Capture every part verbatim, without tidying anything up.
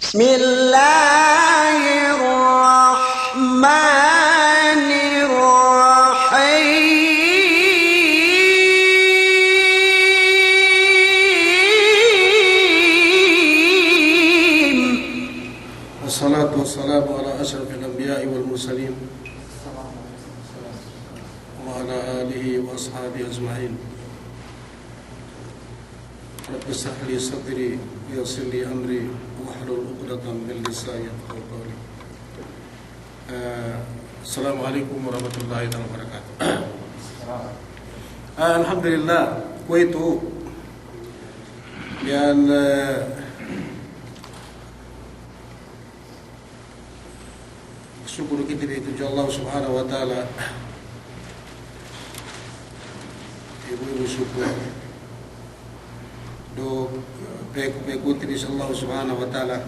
بسم الله الرحمن الرحيم. والصلاة والسلام على أشرف الأنبياء والمرسلين وعلى آله وأصحابه أجمعين. رب اشرح لي صدري ويسر لي أمري واحلل عقدة من لساني يفقهوا قولي. Eh, assalamu alaikum warahmatullahi ta'ala wabarakatuh. Eh, alhamdulillah, kuwe'itu, iyan, eh, Sukul kite bi tudju Allah Subhanahu wa Ta'ala. Ibu-ibu sukul. Duk peku-peku kite bi si Allah Subhanahu wa Ta'ala.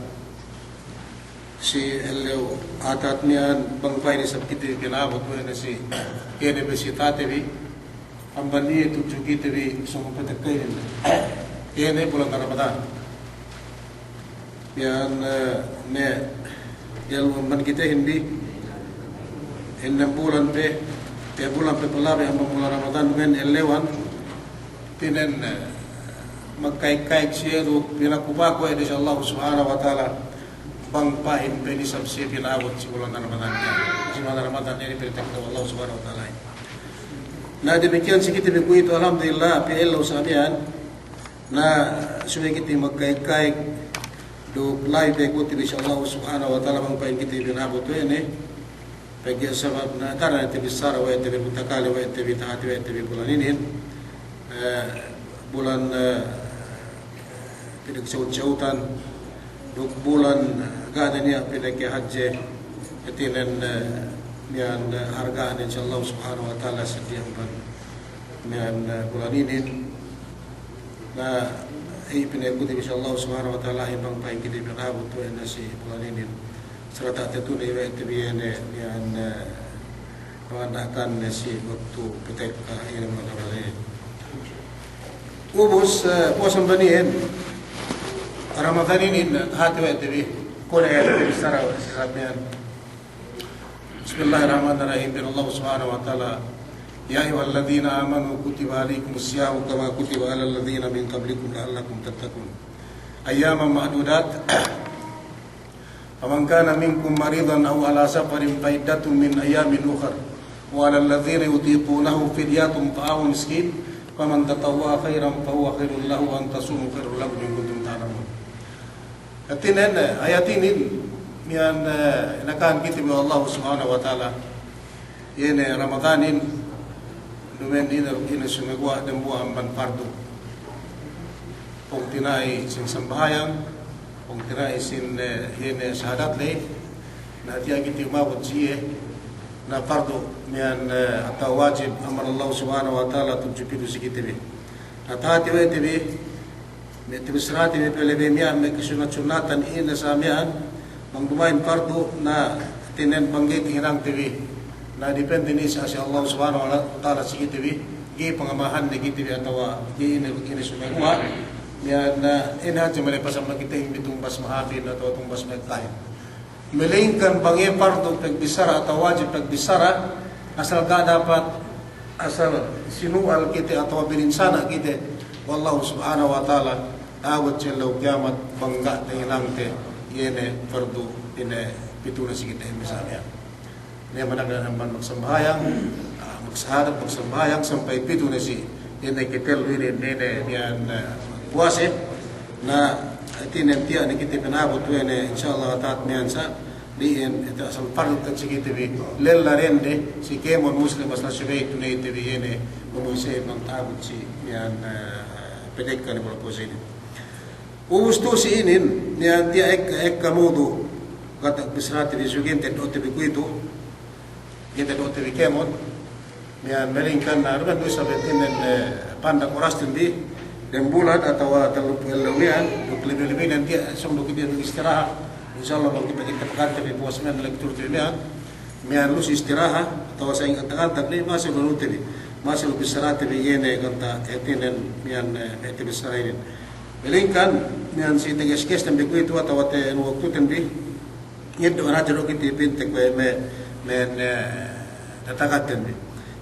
Si ellew atat niyan bang pa'in isab kite bi pinabut we' ne si, kene bi si tate bi. Amban iye tudju kite bi sōng patekka inin. Iye ne bulan Ramadan. Iyan, eh, ne, iyan amban kitehin bi. Inin bulan pe, iye bulan pe palabi amban bulan Ramadan men ellewan. Hātinen, eh, magkaik-kaik siye duk pinaku-paku we' de si Allah Subhanahu wa Ta'ala. Bang pa'in pe isab siye pinabut si bulan Ramadan iyan. Si bulan Ramadan iyan patekka we' Allah Subhanahu wa Ta'ala. Na, damikiyan si kite bi kuwe'itu, alhamdulillah, pī ellew sa miya'an. Na, subey kite magkaik-kaik, duk la'i pe kite bi si Allah Subhanahu wa Ta'ala bang pa'in kite bi pinabut we' ne. Pegge' sabab na, daran te bi bissara we' te bi, butakale we' te bi, tahati we' te bi bulan inin. Eh, bulan, eh, Pinagsawut-sawutan, duk bulan, eh, ga' ne niya' pinakahadje, hātinen, eh, miya'an, eh, harga'nen si Allah Subhanahu wa Ta'ala seddili amban miya'an, eh, bulan inin. Na, iye pinakute bi si Allah Subhanahu wa Ta'ala, iye bang pa'in kite bi pinabut we' ne si bulan inin. Sarta' tatuney we' te bi iye ne, iyan, eh, panganda'akan ne si waktu patekka iye ne bulan Ramadan inin. Ubus, eh, puwas amban iyan, Ramadan inin, eh, tahati we' te bi, kuwe' ne iyan, bissara we' si sab miya'an. بسم الله الرحمن الرحيم. Pa'in Allah Subhanahu wa Ta'ala, يا أيها الذين آمنوا كتب عليكم الصيام كما كتب على الذين من قبلكم لعلكم تتقون. أياما معدودات. فمن كان منكم مريضا أو على سفر فعدة من أيام أخر وعلى الذين يطيقونه فدية طعام مسكين فمن تطوع خيرا فهو خير له وأن تصوموا خير لكم إن كنتم تعلمون. Hātinen, eh, ayat inin, miya'an, eh, inakahan kite bi we' Allah Subhanahu wa Ta'ala. Iye ne Ramadanin, duma'in ine, ine sumeguwa' dambuwa' amban pardu. Pungtina'i sin sambahayang, pungtina'i sin, eh, ine sahadat ley, na tiya' kite umabut si iye, na pardu miya'an, eh, atawa wajib amban Allah Subhanahu wa Ta'ala tudju pitu si kite bi. Na tahati we' te bi, me' te bi bissarate bi pe lebe miya'an me' kasunnat-sunnatan ine sa miya'an, bang duma'in pardu na hātinen bang ga'i tahinangte bi. Na depende ne isab si Allah Subhanahu wa Ta'ala si kite bi, ga'i pangamahanne kite bi atawa ga'i ine, ine sumeguwa'. Miya'an, na ine hadja malepas amban kitehin bi tumbas mahāpin atawa tumbas mekkahin. Malaingkan bang iye pardu pagbissara atawa wajib pagbissara, asal ga' dapat, asal sinu'al kite atawa bininsana' kite we' Allah Subhanahu wa Ta'ala, ta'abut si ellew kiyamat bang ga' tahinangte iye ne pardu ine pitu ne si kitehin bi sa miya'an. Ine managna'an amban magsambahayang, ah, magsahadat, magsambahayang sampay pitu ne si, ine katellu inin, ine miya'an, eh, puwase. Na, hātinen tiya' ne kite pinabut we' ne, insya Allah, ta'at miya'an sa, di'in, ite asal pardu ta'at si kite bi, lella dende, si kēmon muslim asal subey tuneyte bi, ine, mamuwase bang ta'abut si, miya'an, eh, padekka ne bulan puwase inin. Ubus tu'u si inin, miya'an tiya' ekka, ekka mawdu', kata bissarate bi sugi' teddo'te bi kuwe'itu, ga'i teddo'te bi kēmon, miya'an malaingkan na, duma'in du isab hātinen, eh, pandak orasten bi, dem bulan atawa tellumpū' ellew miya'an, duk lebi-lebi ne tiya' sōng du kite bi istirahat, insya Allah bang kite bi takante bi puwas miya'an lekturte bi miya'an, miya'an lu si istirahat, atawa sa'ingge takante bi, masi lu nute bi, masi lu bissarate bi iye ne kanta hātinen miya'an, eh, me' te bissara inin. Melingkan, miya'an si teges-teges ten bi kuwe'itu atawa te nu waktu ten bi, ngeddo' hadja du kite pinte kuwe' me', me', eh, tatakat ten bi.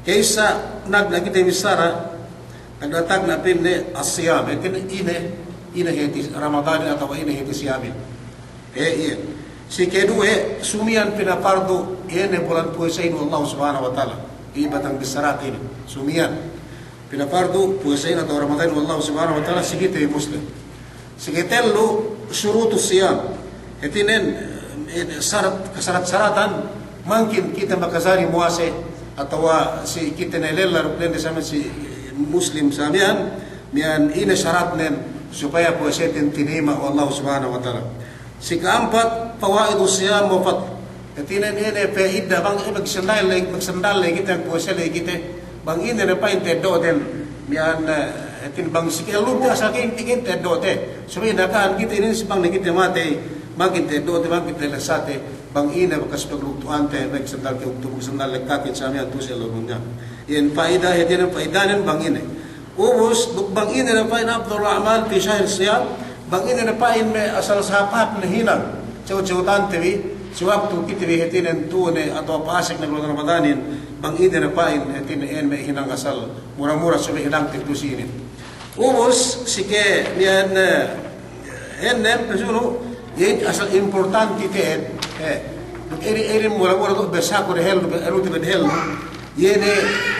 Ka'issa, nag-, nag-, kite bissara, nagdatag ne pa'inne as-siyam, hātinen ine, ine hāti Ramadanin atawa ine hāti siyamin. Eh, iye. Si keduwe, sumiyan pinapardu, iye ne bulan puwasahin we' Allahu Subhanahu wa Ta'ala. Iye batang bissarate inin. Sumiyan pinapardu puwasahin atawa Ramadanin we' Allahu Subhanahu wa Ta'ala si kite Muslim. Si ketellu, syurutus siyam. Hātinen, eh, sarat, kasarat-saratan, mangkin kite makajari muwase, atawa si kite ne lella duk dende samiyan si Muslim samiyan, miya'an ine saratnen supaya puwaseten tinayima' we' Allahu Subhanahu wa Ta'ala. Si ka'ampat, fawaidus siyam wa fadl. Hātinen ine pa'ida bang, eh, magsandal ley, magsandal ley kite, puwase ley kite. Bang ine ne pa'in teddo'ten, miya'an, eh, hātinen bang si ka'ellumte asal ka'in, ka'in teddo'te. Subey naka'an kite inin si bang ne kite matey, mangkin teddo'te, mangkin telessate. Bang ine bakas paglugtu'ante, magsandal kew, magsandal lekkatin samiyan tu'u si ellew dunya. Iyan pa'ida, hātinen pa'idanen bang ine. Ubus, duk bang ine ne pa'in afdalul a'mal fi shahri siyam, bang ine ne pa'in me' asal sahāp-hāp ne hinang, sewut-sewutante bi, si waktu kite bi hātinen tu'u ne atawa pa'asek ne bulan Ramadanin, bang ine ne pa'in hātinen iyan me' hinang asal mura-mura subey hinangte tu'u si inin. Ubus, si ke miya'an, eh, ennem, pasunu', iye asal importante te'ed, eh, duk eri, eri mura-mura duk besaku dehellu, duk eri te dehellu, iye ne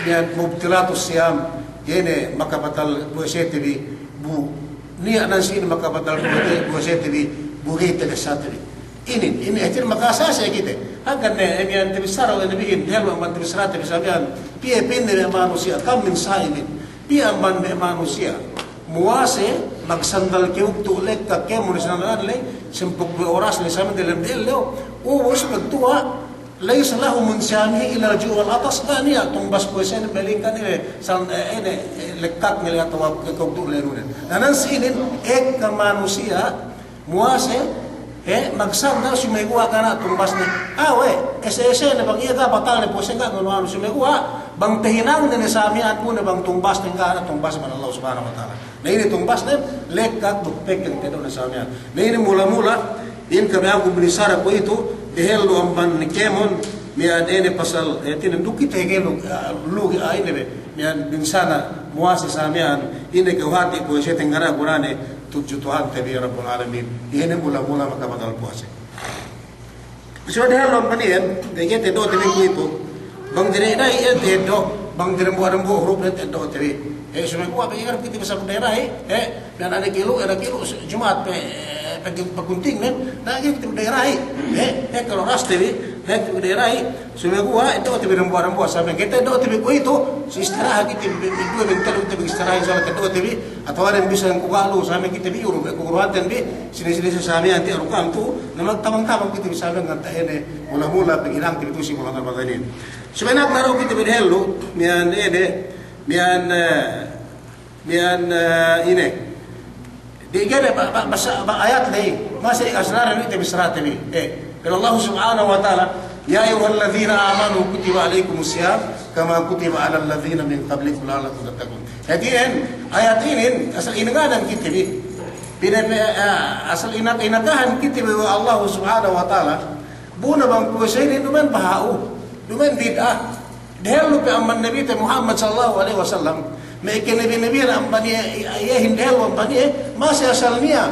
miya'an mubtilatus siyam, iye ne makabatal puwasete bi, bu niya' nan si inin makabatal puwasete, puwasete bi, bu ga'i telessate bi. Inin, inin hātinen makasase kite. Hangkan ne, eh, miya'an tabissara we' Nabihin, dehellu amban tabissarate bi samiyan, piye pa'inne me' manusiya', kam min sa'imin. Piye amban me' manusiya' muwase, magsandal kew tu'u lekka kēmon sinandalan ley, sampū' duwe oras ley samiyan dalem ellew, ubus magtuwa', laysa lahu min siyamihi illal ju' wal 'atas, ga' niya' tungbas puwasenen melingkan ine, san-, eh, ine, eh, lekkatne ley atawa kew tu'u ley nunen. Na nan si inin, ekka manusiya' muwase, eh, magsandal sumeguwa' ga' niya' tungbasne. Awe', ese-ese ne bang iye ga' batal ne puwasene ga' nganu-anu sumeguwa', bang tahinangne ne samiyan bu ne bang tungbasne ga' niya' tungbas amban Allah Subhanahu wa Ta'ala. Na inin tungbasne, lekkat duk pegge' teddo'ne samiyan. Na inin mula-mula, inin kami aku binissara kuwe'itu, dehellu amban kēmon, miya'an ine pasal, eh, hātinen duk kite ga'i lu, ah, lugi, ah, ine be, miya'an binsana' muwase samiyan, ine kew hāti puwaseten ga' niya' gunane, tudju Tuhante bi Rabbul Alamin. Iye ne mula-mula makabatal puwase. Subey dehellu amban iyan, ga'i kite teddo'te bi kuwe'itu. Bang dine-dine iyan teddo', bang dine-dine hurup ne teddo'te bi. Eh, subey kuwe' pe iyan kite bisa dine-dine, eh, miya'an ane kilu, ane kilu, Jumat pe, eh, pe, paguntingnen, na ga'i kite dine-dine, eh, eh, kalu raste bi, ga'i kite dine-dine, Sumeguwa', eddo'te bi dambuwa'-dambuwa' samiyan. Kite eddo'te bi kuwe'itu, si istirahat kite bi, bi, bi, duwe bi, tellu kite bi istirahat, insya Allah, kite eddo'te bi, atawa ne bisan kuwe' lu, samiyan kite bi, uru, bi, kuwe' uru hanten bi, sine-sine samiyan, tiya' uru kam tu, na magtabang-tabang kite bi samiyan, ngan ta'ene, mula-mula, paghinangte bi tu'u si bulan Ramadanin. Subey nagna' du kite bi dehellu, miya'an ine, miya'an, eh, Miya'an, eh, ine. Di gene ba, ba, basa, ba ayat ley, masi asnara ni te bisrate bi. Eh, pa'in Allah Subhanahu wa Ta'ala, "Ya ayyuhalladhina amanu kutiba alaykumus siyam kama kutiba alal ladhina min qablikum la'allakum tattaqun." Jadi, en, ayat inin, asal inakahan kite bi. Pine, eh, asal inak-, inakahan kite bi we' Allah Subhanahu wa Ta'ala. Bu ne bang puwase inin duma'in baha'u, duma'in bid'a. Dehellu pe amban Nabite Muhammad sallallahu alaihi wasallam, me' ike nabi-nabi amban iye, iyehin dehellu amban iye, masi asal niya'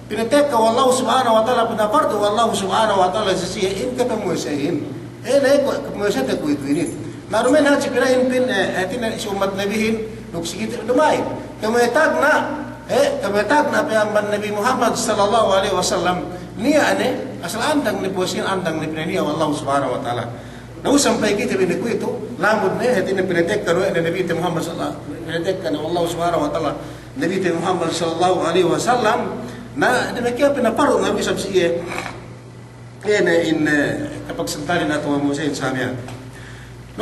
pinatekka we' Allahu Subhanahu wa Ta'ala, pinapardu we' Allahu Subhanahu wa Ta'ala si siye in kapamuwasehin. Ine, kapamuwasete kuwe'itu inin. Na duma'in hadja pina'in pin, eh, eh, hātinen si ummat Nabihin, duk si kite duma'in. Kamuwe tagna', eh, kamuwe tagna' pe amban Nabi Muhammad sallallahu alaihi wasallam, niya' ne, asal andang ne puwasehin, andang ne pinaniya' we' Allahu Subhanahu wa Ta'ala. Na, sampay kite bi ne kuwe'itu, lamud ne, hātinen pinatekka we' ne Nabite Muhammad sallallahu, pinatekka ne we' Allahu Subhanahu wa Ta'ala, Nabite Muhammad sallallahu alaihi wasallam, na, damikkiyan pinapardu Nabi isab si iye, iye ne in, eh, kapagsantalin atawa muwasehin samiyan.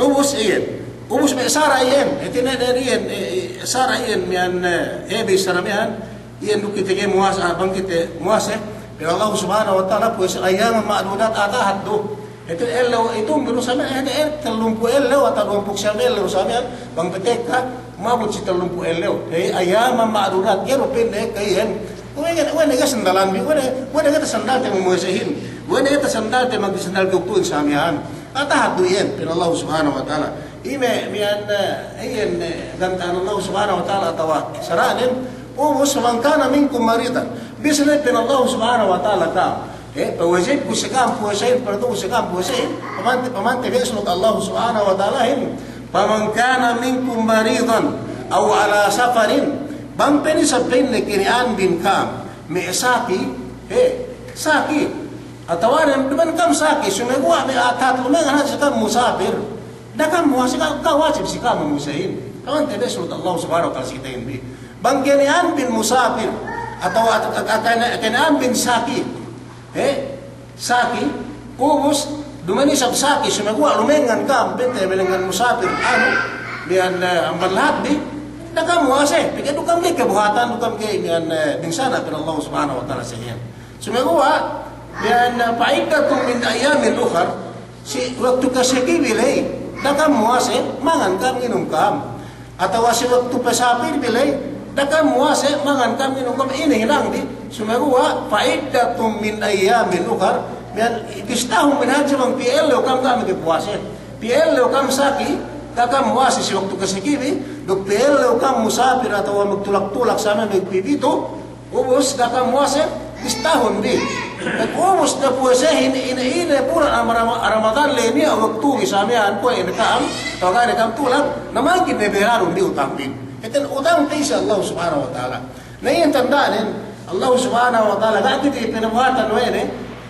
Na ubus iyan, ubus me' sara' iyan, hātinen iyan, eh, sara' iyan miya'an, eh, ebe sara' miya'an, iyan duk kite ga'i muwase, ah, bang kite muwase, pa'in Allahu Subhanahu wa Ta'ala, puwase ayyaman ma'dudat, atahan du. Itu ellew, itu miru samiyan, eh, eh, tellumpū' ellew atawa duwempū' siyam ellew samiyan, bang patekka, ma'abut si tellumpū' ellew. Eh, ayyaman ma'dudat, ga'i du pa'inne, ka'iyan, We'ey ne, we'ey ne ga' sandalan bi, we'ey ne, we'ey ne ga' sandalte mamuwasehin, we'ey ne ga' sandalte magsandal kuktu'in samiyan. Atahat du iyan, pa'in Allah Subhanahu wa Ta'ala. Ime, miyan, eh, iyan, eh, ganta'an Allah Subhanahu wa Ta'ala atawa sara'nen, ubus, faman kana minkum maridan. Bisan ne pa'in Allah Subhanahu wa Ta'ala ka'am, eh, pawajibku si ka'am puwasehin, parduku si ka'am puwasehin, pamante, pamante bi sunat Allah Subhanahu wa Ta'alahin, faman kana minkum maridan aw ala safarin, bang pe isab pa'inne keni'anbin ka'am me' saki, eh, saki, atawa ne duma'in ka'am saki, sumeguwa' me' atahat lumengngan hadja ka'am musapir, da'a ka'am muwase, ga', ga' wajib si ka'am mamuwasehin. Pamante bi sunat Allah Subhanahu wa Ta'ala si kitehin bi. Bang keni'anbin musapir, atawa at-, at-, at-, keni'anbin saki, eh, saki, ubus, duma'in isab saki, sumeguwa' lumengngan ka'am, pa'inte me' lengngan musapir, anu, miyan, eh, amban lahat bi, da'a ka'am muwase, pegge' duk ka'am ga'i kabuhatan, duk ka'am ga'i miyan, eh, binsana' pa'in Allah Subhanahu wa Ta'ala si iyan. Sumeguwa', miyan, eh, fa'iddatun min ayyamin ukhar, si waktu kasaki bi ley, da'a ka'am muwase, mangan ka'am, nginum ka'am. Atawa si waktu pasapir bi ley, da'a ka'am muwase, mangan ka'am, nginum ka'am, ine hinangbi, sumeguwa', fa'iddatun min ayyamin ukhar, miyan bistahun bi hadja bang pī ellew ka'am ga' magpuwase. Pī ellew ka'am saki, da'a ka'am muwase si waktu kasaki bi, duk pī ellew ka'am musapir atawa magtulak-tulak samiyan magpipitu, ubus da'a ka'am muwase, bistahun bi. Pag ubus ne puwasehin, ine, ine bulan Rama-, Ramadan ley niya' waktu bi samiyan, kuwe' ine ka'am, atawa ga' ne ka'am tulak, na mangkin ne bayarun bi utangbin. Hātinen utang te si Allah Subhanahu wa Ta'ala. Na iyan tanda'nen, Allah Subhanahu wa Ta'ala, ga' kite pinabuhatan we' ne,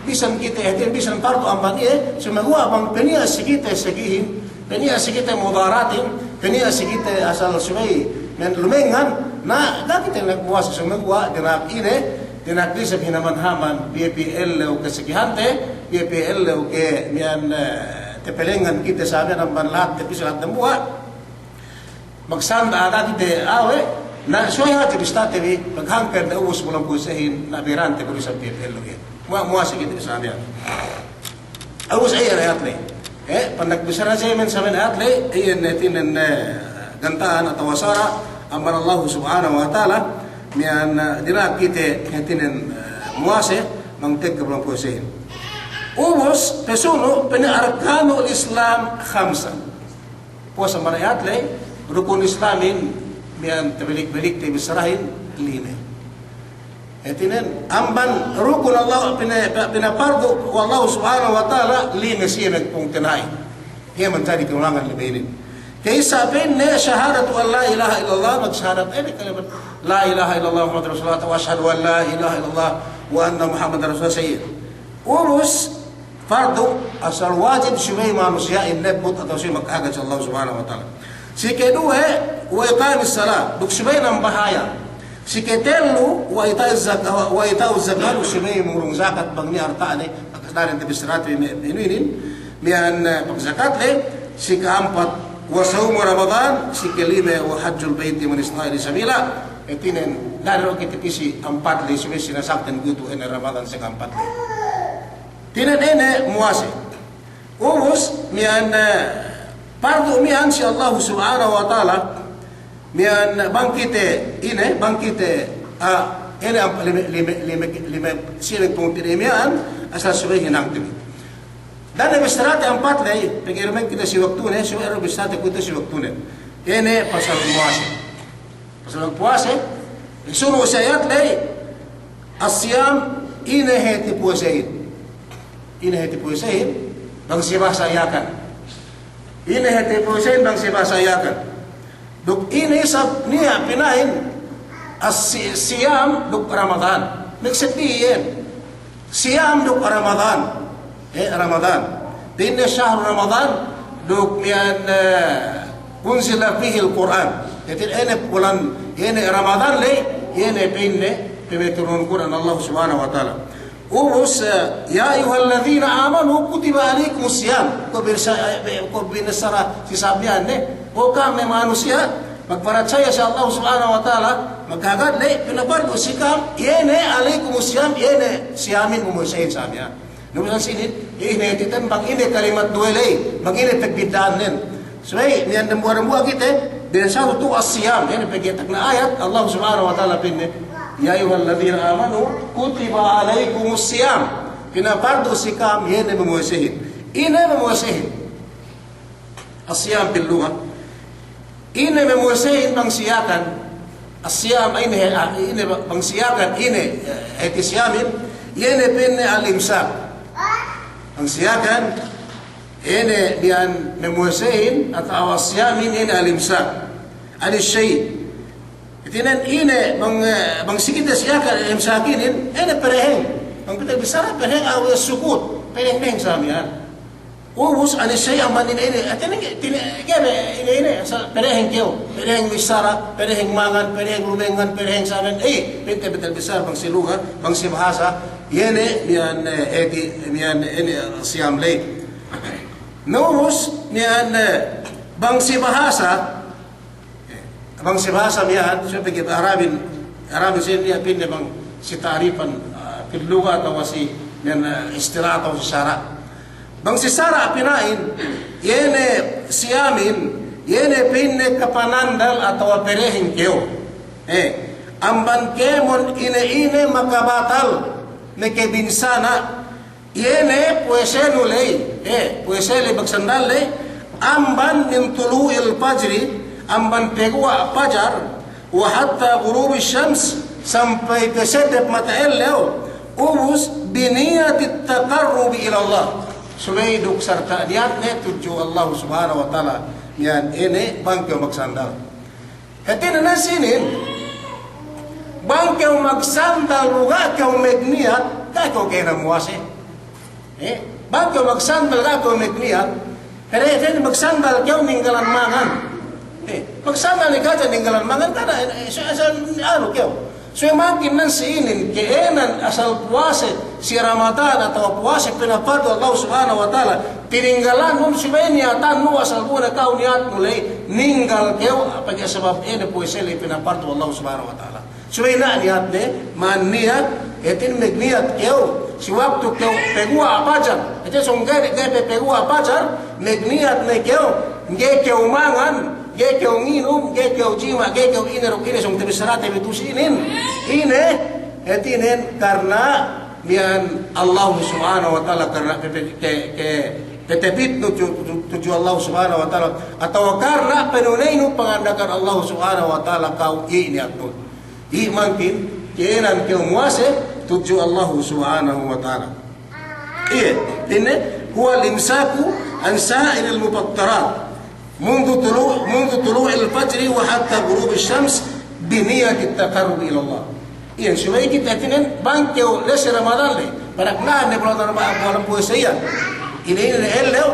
bisan kite, hātinen bisan pardu amban iye, sumeguwa' bang peniya' si kite sakihin, peniya' si kite mudaratin, peniya' si kite asal subey, miyan lumengngan, na, ga' kite ne puwase sumeguwa', dina'ak ine, dina'ak isab hinaman-haman, piye-piye ellew kasakihante, piye-piye ellew ke miyan, eh, tapalengngan kite samiyan amban lahatte, pī si lahat dambuwa'. Magsanda' kite awe', na subey hadja bistate bi, paghangkan da ubus bulan puwasehin, na bayarante bi isab piye-piye ellew iyan. Muwa-, muwase kite bi samiyan. Ubus iyan ayat ley. Eh, pandak bissara si iyan samiyan ayat ley, iyan hātinen, eh, ganta'an atawa sara' amban Allah Subhanahu wa Ta'ala, miyan, eh, dina'ak kite hātinen, eh, muwase, bang tegga bulan puwasehin. Ubus, pasunu', pa'inne arkanul Islam khamsa. Puwas amban ayat ley, rukun Islamin, miyan tabalik-balik te bissarahin, lime. Hātinen, amban rukun Allah, pina-, pinapardu we' Allah Subhanahu wa Ta'ala, lime siye magpungtina'i. Iye manjari kinulangan lime inin. Ka'issa pa'inne, shahadatu an la ilaha illallah, magsahadat, eh, kalimat, la ilaha illallah Muhammadur Rasulullah, wa ashhadu an la ilaha illallah, wa anna Muhammadan Rasulullah, siye. Ubus, pardu, asal wajib subey manusiya'in nebbut atawa subey magkahagad si Allah Subhanahu wa Ta'ala. Si keduwe, wa iqamis salah, duk subey nambahayang. Si ketellu, wa ita'iz zak-, wa, wa ita'uz zakah, duk subey mangurung zakat bang niya' arta'ne, daran tabissarate bi me' inu inin, miyan, eh, pagzakat ley, si keampat, wa sawmu Ramadan, si kelime, wa hajjul bayti man istata'a ilayhi sabila, hātinen, daran kite pī si ampat ley, subey sinasakten kuwe'itu ine Ramadan si keampat ley. Hātinen ine muwase. Ubus, miyan, eh, pardu miyan si Allah Subhanahu wa Ta'ala, miyan bang kite, ine, bang kite, ah, ine ampa lime, lime, lime, lime, siye magpungtina'i miyan, asal subey hinangte bi. Daran ne bissarate ampat ley, pegge' duma'in kite si waktune, subey du bissarate kuwe'itu si waktune. Ine pasal muwase. Pasal magpuwase, sunu' si ayat ley, as-siyam, ine hāti puwasehin. Ine hāti puwasehin, bang si bahasa Yakan. Ine hāti puwasehin, bang si bahasa Yakan. Duk ine isab niya' pina'in, as-si-, siyam duk Ramadan. Magseddi iyan. Siyam duk Ramadan. Eh, Ramadan. Pa'inne shahru Ramadan, duk miyan, eh, unzila fihil Qur'an. Hātinen ine bulan, ine Ramadan ley, ine pa'inne, pamaturunun Qur'an Allah Subhanahu wa Ta'ala. Ubus, eh, ya ayyuhalladhina amanu kutiba alaykumus siyam. Kuwe' binissara, eh, kuwe' binissara si samiyan ne. O ka'am me' manusiya', magparatsaya si Allah Subhanahu wa Ta'ala, magkahagad ley, pinapardu si ka'am, iye ne alaykumus siyam, iye ne siyamin mamuwasehin samiyan. Na bisan sinin, ine titen bang ine kalimat duwe ley, bang ine pagbidda'annen. Subey, miyan dambuwa'-dambuwa' kite, binissara tu as-siyam, ine pegge' tagna' ayat, Allah Subhanahu wa Ta'ala pa'inne, يا أيها الذين آمنوا كتب عليكم الصيام. Pinapardu si ka'am, iye ne mamuwasehin. Ine mamuwasehin? As-siyam fil lugha. Ine mamuwasehin bang si Yakan? As-siyam ine, ah, ine bang si Yakan, ine, eh, hāti siyamin, iye ne pa'inne al-imsak. Bang si Yakan, ine miya'an mamuwasehin atawa siyamin, ine al-imsak. Ani shay'. Hātinen ine bang, eh, bang si kite si Yakan, imsak inin, ine pereheng. Bang kite bissara pereheng, aw sukut, pereheng-pereheng sa miya'an. Ubus, ani shay' amban ine, ine, hātinen, tine, ga'i be, ine, ine, asal pereheng kew, pereheng bissara, pereheng mangan, pereheng lumengngan, pereheng samen, eh, pa'inte betel bissara bang si lugha, bang si bahasa, iye ne, miya'an, eh, hāti, miya'an, ine, siyam ley. Na ubus, miya'an, eh, bang si bahasa, bang si bahasa miya'an, subey pegge' Arabin, Arabin si niya' pa'inne bang si ta'rifan, ah, fil lugha atawa si, miya'an, ah, istilah atawa si sara'. Bang si sara' pina'in, iye ne siyamin, iye ne pa'inne kapanandal atawa pereheng kew. Eh, amban kēmon ine-ine makabatal, makabinsana', iye ne puwasenu ley, eh, puwase ley, magsandal ley, amban min tulu'il fajri, amban paguwa' pajar, wa hatta ghurubish shams, sampay paseddep mata ellew, ubus bi niyatit taqarrubi ilallah. Subey duk sarta' niyatne tudju Allah Subhanahu wa Ta'ala, miya'an ine bang kew magsandal. Hātinen sinin, bang kew magsandal bu ga' kew magniyat, ga' kew kēnan muwase. Eh, bang kew magsandal ga' kew magniyat, hātinen magsandal kew ninggalan mangan. Eh, magsandal ne hadja ninggalan mangan, kana, eh, so, so, anu kew. Subey mangkin nan si inin, kēnan asal puwase si Ramadan atawa puwase pinapardu Allah Subhanahu wa Ta'ala, tininggalanun, subey niyatannu asal bu ne kew niyatnu ley, ninggal kew, pegge' sabab ine puwase ley pinapardu Allah Subhanahu wa Ta'ala. Subey na niyatne, ma'an niyat, hātinen magniyat kew, si waktu kew paguwa' pajar, hātinen sōng ga'i, ga'i pe paguwa' pajar, magniyat ne kew, ga'i kew mangan, ga'i kew nginum, ga'i kew jima', ga'i kew ine duk ine, sōng tabissarate bi tu'u si inin. Ine, hātinen karna' miya'an Allah Subhanahu wa Ta'ala, karna' pe, pe, ke, ke, pe, pe, tudju, tudju Allah Subhanahu wa Ta'ala, atawa karna' panuneynu panganda'akan Allah Subhanahu wa Ta'ala kew, iye niyatnun. Iye mangkin, kēnan kew muwase tudju Allah Subhanahu wa Ta'ala. Iye, ine, huwal imsaku an sa'iril mufattirat. Mundhu tulu', mundhu tulu'il fajri wa hatta ghurubish shams bi niyatit taqarrubi ilallah. Iyan, subey kite hātinen, bang kew lesse Ramadan ley, panakna'an ne bulan Rama-, bulan puwase iyan. Ine-ine ne ellew,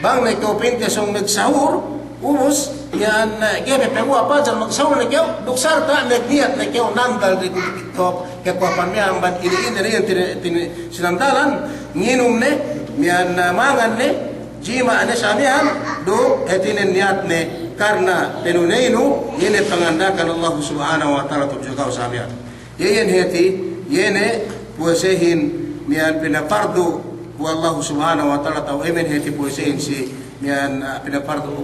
bang ne kew pa'inte sōng magsahur, ubus, iyan, eh, ga'i pe paguwa' pajar magsahur ne kew, duk sarta' magniyat ne kew nandal de ku-, ku-, kakuwapan me' amban ine-ine ne iyan tine-, tine-, sinandalan, nginum ne, miya'an, eh, mangan ne, jima' ne sa miya'an, duk hātinen niyatne karna' panuneynu, ine panganda'akan Allah Subhanahu wa Ta'ala tudju kew sa miya'an. Iye iyan hāti, iye ne puwasehin miya'an pinapardu we' Allah Subhanahu wa Ta'ala, atawa iye miya'an hāti puwasehin si miya'an, ah, pinapardu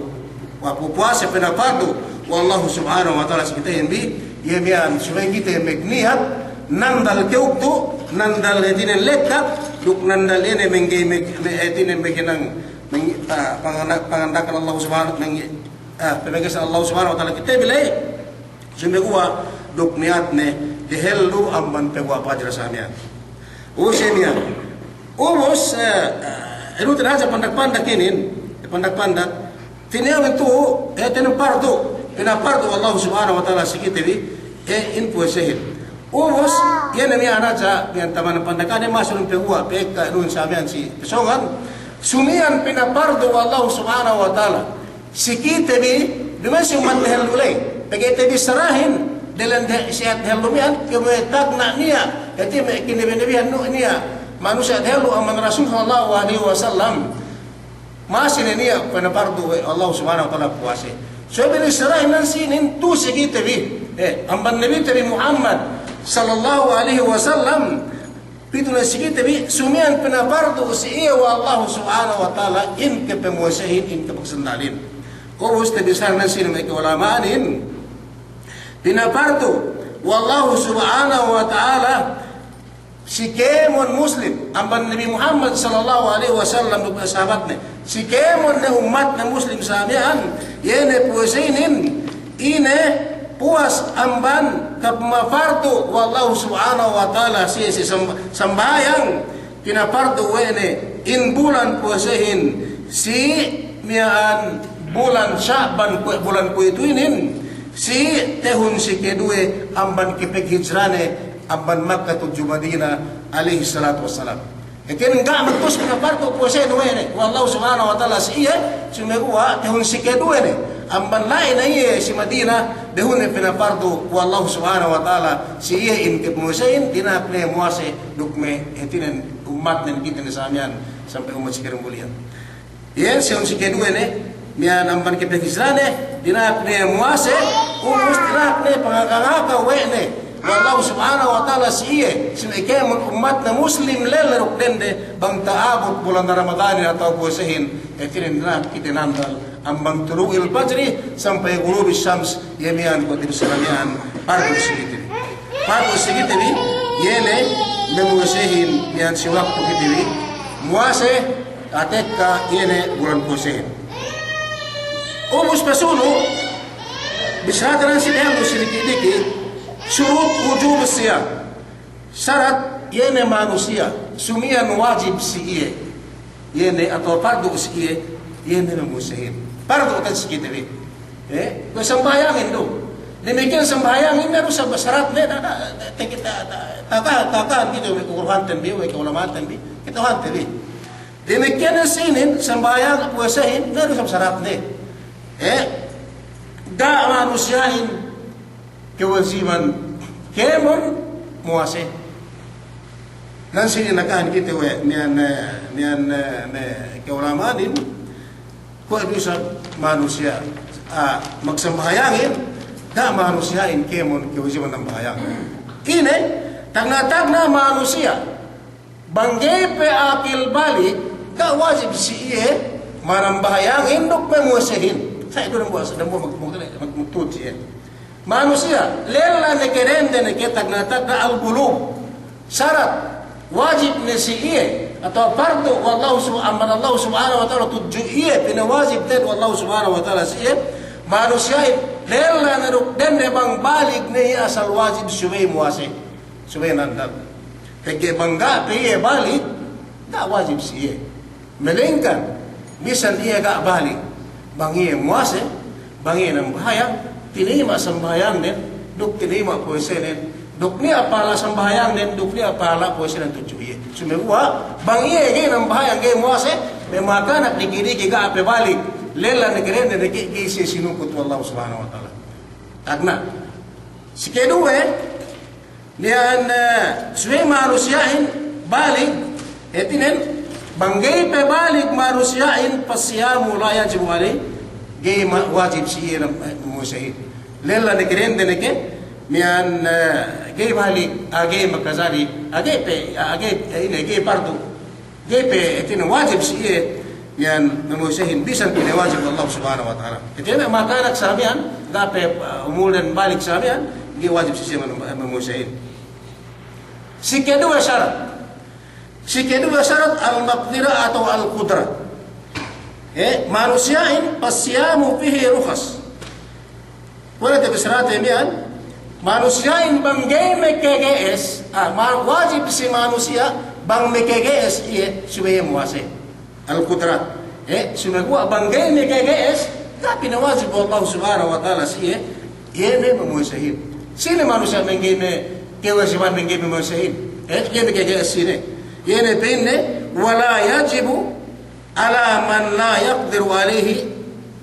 wa pu-, puwase pinapardu we' Allah Subhanahu wa Ta'ala si kitehin bi, iye miya'an subey kite magniyat, nandal kew tu', nandal hātinen lekkat, duk nandal ine mangga'i mag-, me-, hātinen maghinang, mang-, ah, panganda-, panganda'akan Allah Subhanahu, mang-, ah, pamagesan Allah Subhanahu wa Ta'ala kite bi ley, sumeguwa' duk niyatne dehellu amban paguwa' pajar sa miya'an. Ubus iye miya'an. Ubus, eh, eh, inu te hadja pandak-pandak inin, pandak-pandak. Tiniya' itu, eh, tiniya' pardu, pinapardu Allah Subhanahu wa Ta'ala si kite bi, eh, in puwasehin. Ubus, iye ne miya'an hadja, miya'an taman pandakane masulun paguwa', pekka nun sa miya'an si pasōngan. Sumiyan pinapardu Allah Subhanahu wa Ta'ala si kite bi, duma'in si ummat dehellu ley. Pegge' tabissarahin, diyalem de-, si ummat dehellu miya'an, kuwe' me' tagna' niya', hāti me' kinabi-nabihan nu-, niya', manusiya' dehellu amban Rasul sallallahu alaihi wasallam. Masi ne niya' pinapardu we' Allah Subhanahu wa Ta'ala puwase. So binissarahin nan si inin tu'u si kite bi, eh, amban Nabite bi Muhammad sallallahu alaihi wasallam, pitu ne si kite bi, sumiyan pinapardu si iye we' Allah Subhanahu wa Ta'ala in kapamuwasehin, in kapagsandalin. Ubus tabissarahin nan si inin me' ka'ulama'anin, pinapardu we' Allahu Subhanahu wa Ta'ala, si kēmon Muslim, amban Nabi Muhammad sallallahu alaihi wasallam duk sahabatne, si kēmon ne ummatne Muslim sa miya'an, iye ne puwase inin, ine puwas amban kapmapardu we' Allahu Subhanahu wa Ta'ala si, si sam-, sambahayang, pinapardu we' ne in bulan puwasehin si miya'an bulan Sya'ban kuwe' bulan kuwe'itu inin, si tahun si keduwe amban kapaghijrahne amban Makka tudju Madina alaihi salatu wassalam. Hātinen ga' magtūs pinapardu puwasehin we' ne we' Allahu Subhanahu wa Ta'ala si iye, sumeguwa' tahun si keduwe ne amban la'i ne iye si Madina, dahun ne pinapardu we' Allahu Subhanahu wa Ta'ala si iye in kapuwasehin, dina'ak ne muwase duk me' hātinen ummatnen kite ne sa miya'an sampay ummat si karambuli'an. Iye, si tahun si keduwe ne, miya'an amban kapaghijrahne, dina'ak ne muwase, ubus dina'ak ne pangaka-ngaka we' ne we' Allahu Subhanahu wa Ta'ala si iye, si me' kēmon ummatne Muslim lella duk dende, bang ta'abut bulan Ramadanin atawa puwasehin, hātinen dina'ak kite nandal amban tulu'il fajri sampay ghurubis syams, iye miya'an kuwe' te bissara miya'an, pardu si kite bi. Pardu si kite bi, iye ne me' muwasehin miya'an si waktu kite bi muwase, atekka iye ne bulan puwasehin. Ubus pasunu', bissara te nan si dehellu si diki'-diki', syurut wujubis siyam. Sarat iye ne manusiya', sumiyan wajib si iye, iye ne atawa pardu si iye, iye ne me' muwasehin. Pardu te si kite bi. Eh, kuwe' sambahayangin du. Damikkiyan sambahayangin, me' du sa-, saratne, da, da, da, teke-, da, da, taka-, takahan kite we' ka'uruhanten bi, we' ka'ulama'anten bi, kata'uhante bi. Damikkiyan si inin, sambahayang, puwasehin, me' du sa-, saratne. Eh, ga' manusiya'in kawajiban kēmon muwase. Nan si inin nakahan kite we' miya'an, eh, miya'an, eh, me' ka'ulama'anin, kuwe' du isab manusiya', ah, magsambahayangin, ga' manusiya'in kēmon kawajiban nambahayang. Ine, tagna'-tagna' manusiya', bang ga'i pe akil balik, ga' wajib si iye manambahayangin duk me' muwasehin. Sa' iye du dambuwa', dambuwa' mag-, mag-, mag-, magtu'u si iye. Manusiya', lella ne ke dende ne ke tagna'-tagna' al-bulug. Sarat, wajib ne si iye, atawa pardu we' Allahu sub-, amban Allahu Subhanahu wa Ta'ala tudju iye, pinawajib te'ed we' Allahu Subhanahu wa Ta'ala si iye, manusiya'in, lella ne duk dende bang balik ne iye asal wajib subey muwase, subey nandal. Pegge' bang ga' pe iye balik, ga' wajib si iye. Malengkan, bisan iye ga' balik, bang iye muwase, bang iye nambahayang, tinayima' sambahayangnen, duk tinayima' puwasenen, duk niya' pahala' sambahayangnen, duk niya' pahala' puwasenen tudju iye. Sumeguwa', bang iye ga'i nambahayang, ga'i muwase, me' makanak diki'-diki' ga' pe balik, lella ne ke dende ne ke, ga'i siye sinukut we' Allahu Subhanahu wa Ta'ala. Tagna'. Si keduwe, miya'an, eh, subey manusiya'in balik, hātinen, bang ga'i pe balik manusiya'in, fas-siyamu la yajibu alayhi, ga'i ma-, wajib si iye nam-, eh, muwasehin. Lella ne ke dende ne ke, miya'an, eh, ga'i balik, ah, ga'i makajari, ah, ga'i pe, ah, ga'i, eh, ine, ga'i pardu. Ga'i pe, hātinen wajib si iye, iyan me' muwasehin bisan pinawajib Allah Subhanahu wa Ta'ala. Hātinen me' makanak sa miya'an, ga' pe, uh, umulden balik sa miya'an, ga'i wajib si siye me' muwasehin. Si keduwe sarat. Si keduwe sarat al-maqdirah atawa al-qudrah. Eh, manusiya'in, fas-siyamu fihi rukhas. Kuwe' ne te bissarate miya'an, manusiya'in bang ga'i makage'es, ah, ma-, wajib si manusiya' bang makage'es iye subey muwase. Al-qudrah. Eh, sumeguwa' bang ga'i makage'es, ga' pinawajib we' Allah Subhanahu wa Ta'ala si iye, iye ne me' muwasehin. Sine manusiya' bang ga'i me-, kawajiban bang ga'i me' muwasehin? Eh, ga'i makage'es sine? Iye ne pa'inne, wa la yajibu ala man la yaqdiru alayhi,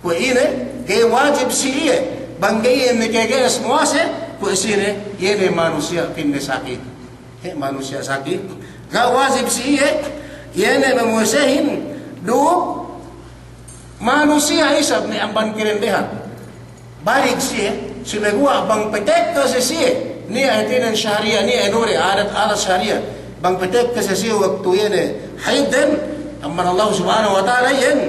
kuwe' ine, ga'i wajib si iye, bang ga'i iye makage'es muwase, kuwe' sine, iye ne manusiya' pa'inne sakit. He, manusiya' sakit. Ga' wajib si iye, iye ne me' muwasehin, duk manusiya' isab ne amban kadendehan. Balik siye, sumeguwa' bang patekka si siye, niya' hātinen sahariya, niya' anu re, adat, adat sahariya. Bang patekka si siye waktu iye ne haid den, amban Allah Subhanahu wa Ta'ala iyan,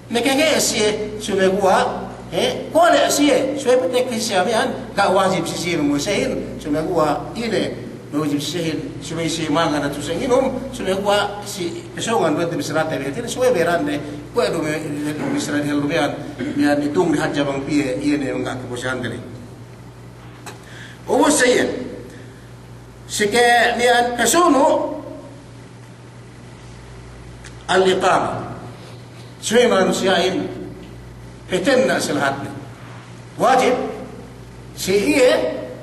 makage'es siye, sumeguwa' Eh, kole' siye, subey petek siye miya'an, ga' wajib si siye mamuwasehin, sumeguwa' ine, wajib si siyehin, subey siye mangan atu siye nginum, sumeguwa' si pesōngan duwe te bissarate bi, hātinen subey berande, kuwe' du me-, me-, bissara dehellu miya'an, miya'an itung ne hadja bang piye, iye ne mangga' kapuwasehande ley. Ubus siye, si ke miya'an pesunu', al-iqamah. Subey manusiya'in petenna' si lahatne. Wajib si iye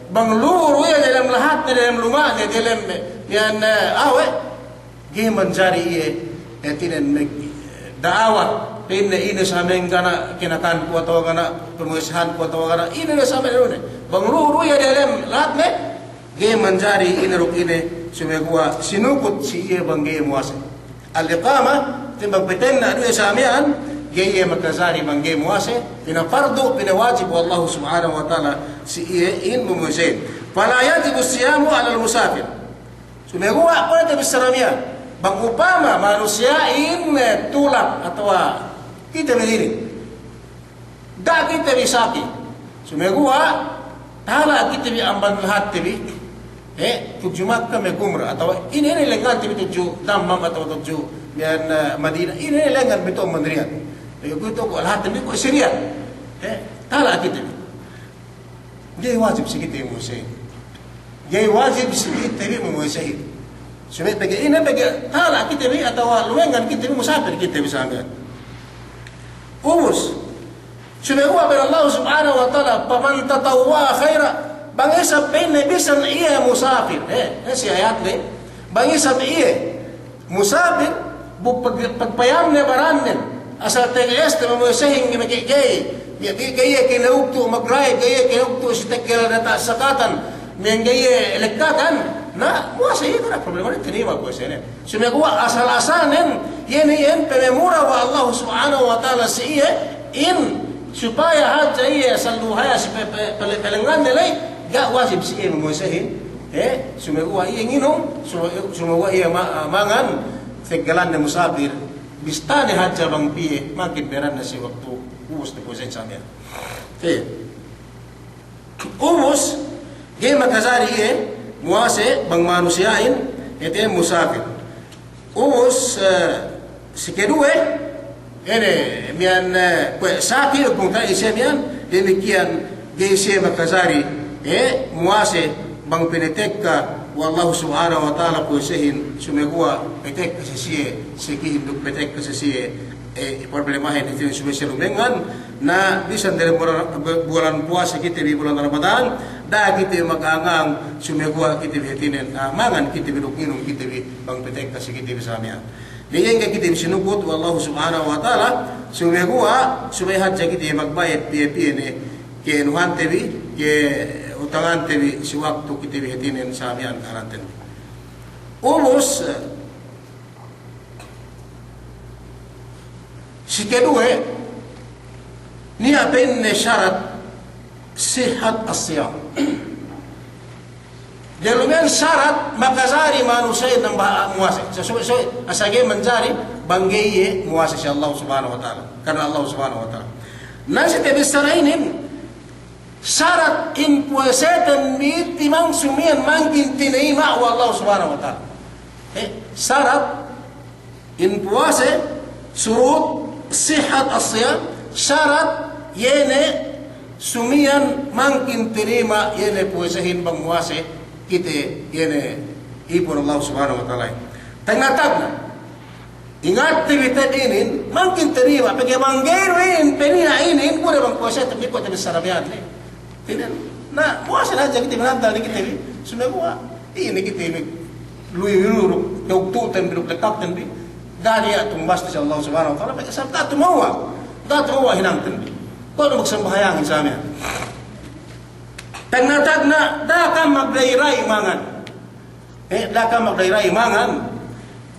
bang lu'u du iye delem lahatne, delem luma'ne, delem miya'an, eh, awe', ga'i manjari iye, hātinen me-, da'awa, pa'inne ine sa miya'an ga' niya' kinakanku atawa ga' niya' pamuwasehanku atawa ga' niya' ine sa miya'an ine. Bang lu'u du iye delem lahatne, ga'i manjari ine duk ine, sumeguwa' sinukut si iye bang ga'i muwase. Al-iqamah, timbang petenna' du iye sa miya'an, ga'i iye makajari bang ga'i muwase, pinapardu', pinawajib we' Allahu Subhanahu wa Ta'ala si iye in mamuwasehin. Fala yajibu siyamu alal musafir. Sumeguwa' kuwe' te bissara miya'an, bang upama manusiya'in, eh, tulak atawa kite bi inin. Ga' kite bi saki. Sumeguwa' tala' kite bi amban lahatte bi. Eh, tudju Makka me' umra, atawa ine, ine lengngante bi tudju Dammam atawa tudju miya'an, eh, Madina, ine, ine lengngante bi tu amban Riyad. Eh, kuwe' tu kuwe' lahatte bi kuwe' si Riyad. Eh, tala' kite bi. Ga'i wajib si kite bi mamuwasehin. Ga'i wajib si kite bi mamuwasehin. Subey pegge' ine, pegge' tala' kite bi atawa luwengan kite bi, musafir kite bi sa miya'an. Ubus. Sumeguwa' pa'in Allah Subhanahu wa Ta'ala, "Faman tatawwa'a khaira." Bang isab pa'inne bisan iye musafir. Eh, eh, si ayat ne. Bang isab iye musafir, bu pag-, pagpayamne barannen, asal teges te mamuwasehin ga'i, ga'i, ga'i, ga'i iye kinawugtu' magdrive, ga'i iye kinawugtu' si teggel diyata' sakatan, miya'an ga'i iye lekkatan, na, muwase iye, ga' niya' problema, tinayima' puwasenen. Sumeguwa' asal-asalnen, iye ne iyan pamamura we' Allah Subhanahu wa Ta'ala si iye, in, supaya hadja iye sallu haya si pe-, pe-, pele-, pelengnganne ley, ga' wajib si iye mamuwasehin, eh, sumeguwa' iye nginum, sume-, sumeguwa' iye ma-, mangan, teggelanne musafir, bistane hadja bang piye, mangkin beranne si waktu ubus ne puwasehin sa miya'an. Eh. Ubus, ga'i makajari iye muwase bang manusiya'in, hātinen musafir. Ubus, eh, si keduwe, ine, miya'an, eh, kuwe' saki, duk pungtina'i siye miya'an, damikiyan ga'i siye makajari, eh, muwase bang pinatekka we' Allahu Subhanahu wa Ta'ala puwasehin, sumeguwa' patekka si siye sakihin duk patekka si siye, eh, problemahin, hātinen subey siye lumengngan, na bisan dem bulan, bulan puwase kite bi bulan Ramadan, da'a kite bi magangang, sumeguwa' kite bi hātinen, ah, mangan kite bi duk nginum kite bi bang patekka si kite bi sa miya'an. Damikiyan ga'i kite bi sinukut we' Allahu Subhanahu wa Ta'ala, sumeguwa' subey hadja kite bi magbayad piye-piye ne, ke anuhante bi, ke utangante bi, si waktu kite bi hātinen sa miya'an kahalanten bi. Ubus, eh, si keduwe, niya' pa'inne sarat sihhat as-siyam. Dehellu miya'an sarat makajari manusiya'in dambuwa' muwase. Sa-, subey, subey, asal ga'i manjari bang ga'i iye muwase si Allah Subhanahu wa Ta'ala. Karna Allah Subhanahu wa Ta'ala. Na si tabissara inin, sarat in puwaseten bi timang sumiyan mangkin tinayima' we' Allah Subhanahu wa Ta'ala. Eh, sarat in puwase, surut sihhat as-siyam, sarat iye ne sumiyan mangkin tinayima' iye ne puwasehin bang muwase kite iye ne ipun Allah Subhanahu wa Ta'ala. Tagna'-tagna'. Ingatte bi te'ed inin, mangkin tinayima', pegge' bang ga'i du inin, penina' inin, kuwe' bang puwaseten bi kuwe' tabissara miya'an ne. Inin, na, muwase hadja kite bi, nantal ne kite bi, sumeguwa' inin kite bi, luwi-luwi duk, duk tu'ten bi, duk lekkakten bi, ga' niya' tumbas si Allah Subhanahu wa Ta'ala, pegge' sabab ga' tumawa', ga' tumawa' hinangten bi. Kuwe' du magsambahayangin sa miya'an. Tagna'-tagna', da'a kam magdayi-dayi mangan. Eh, da'a kam magdayi-dayi mangan.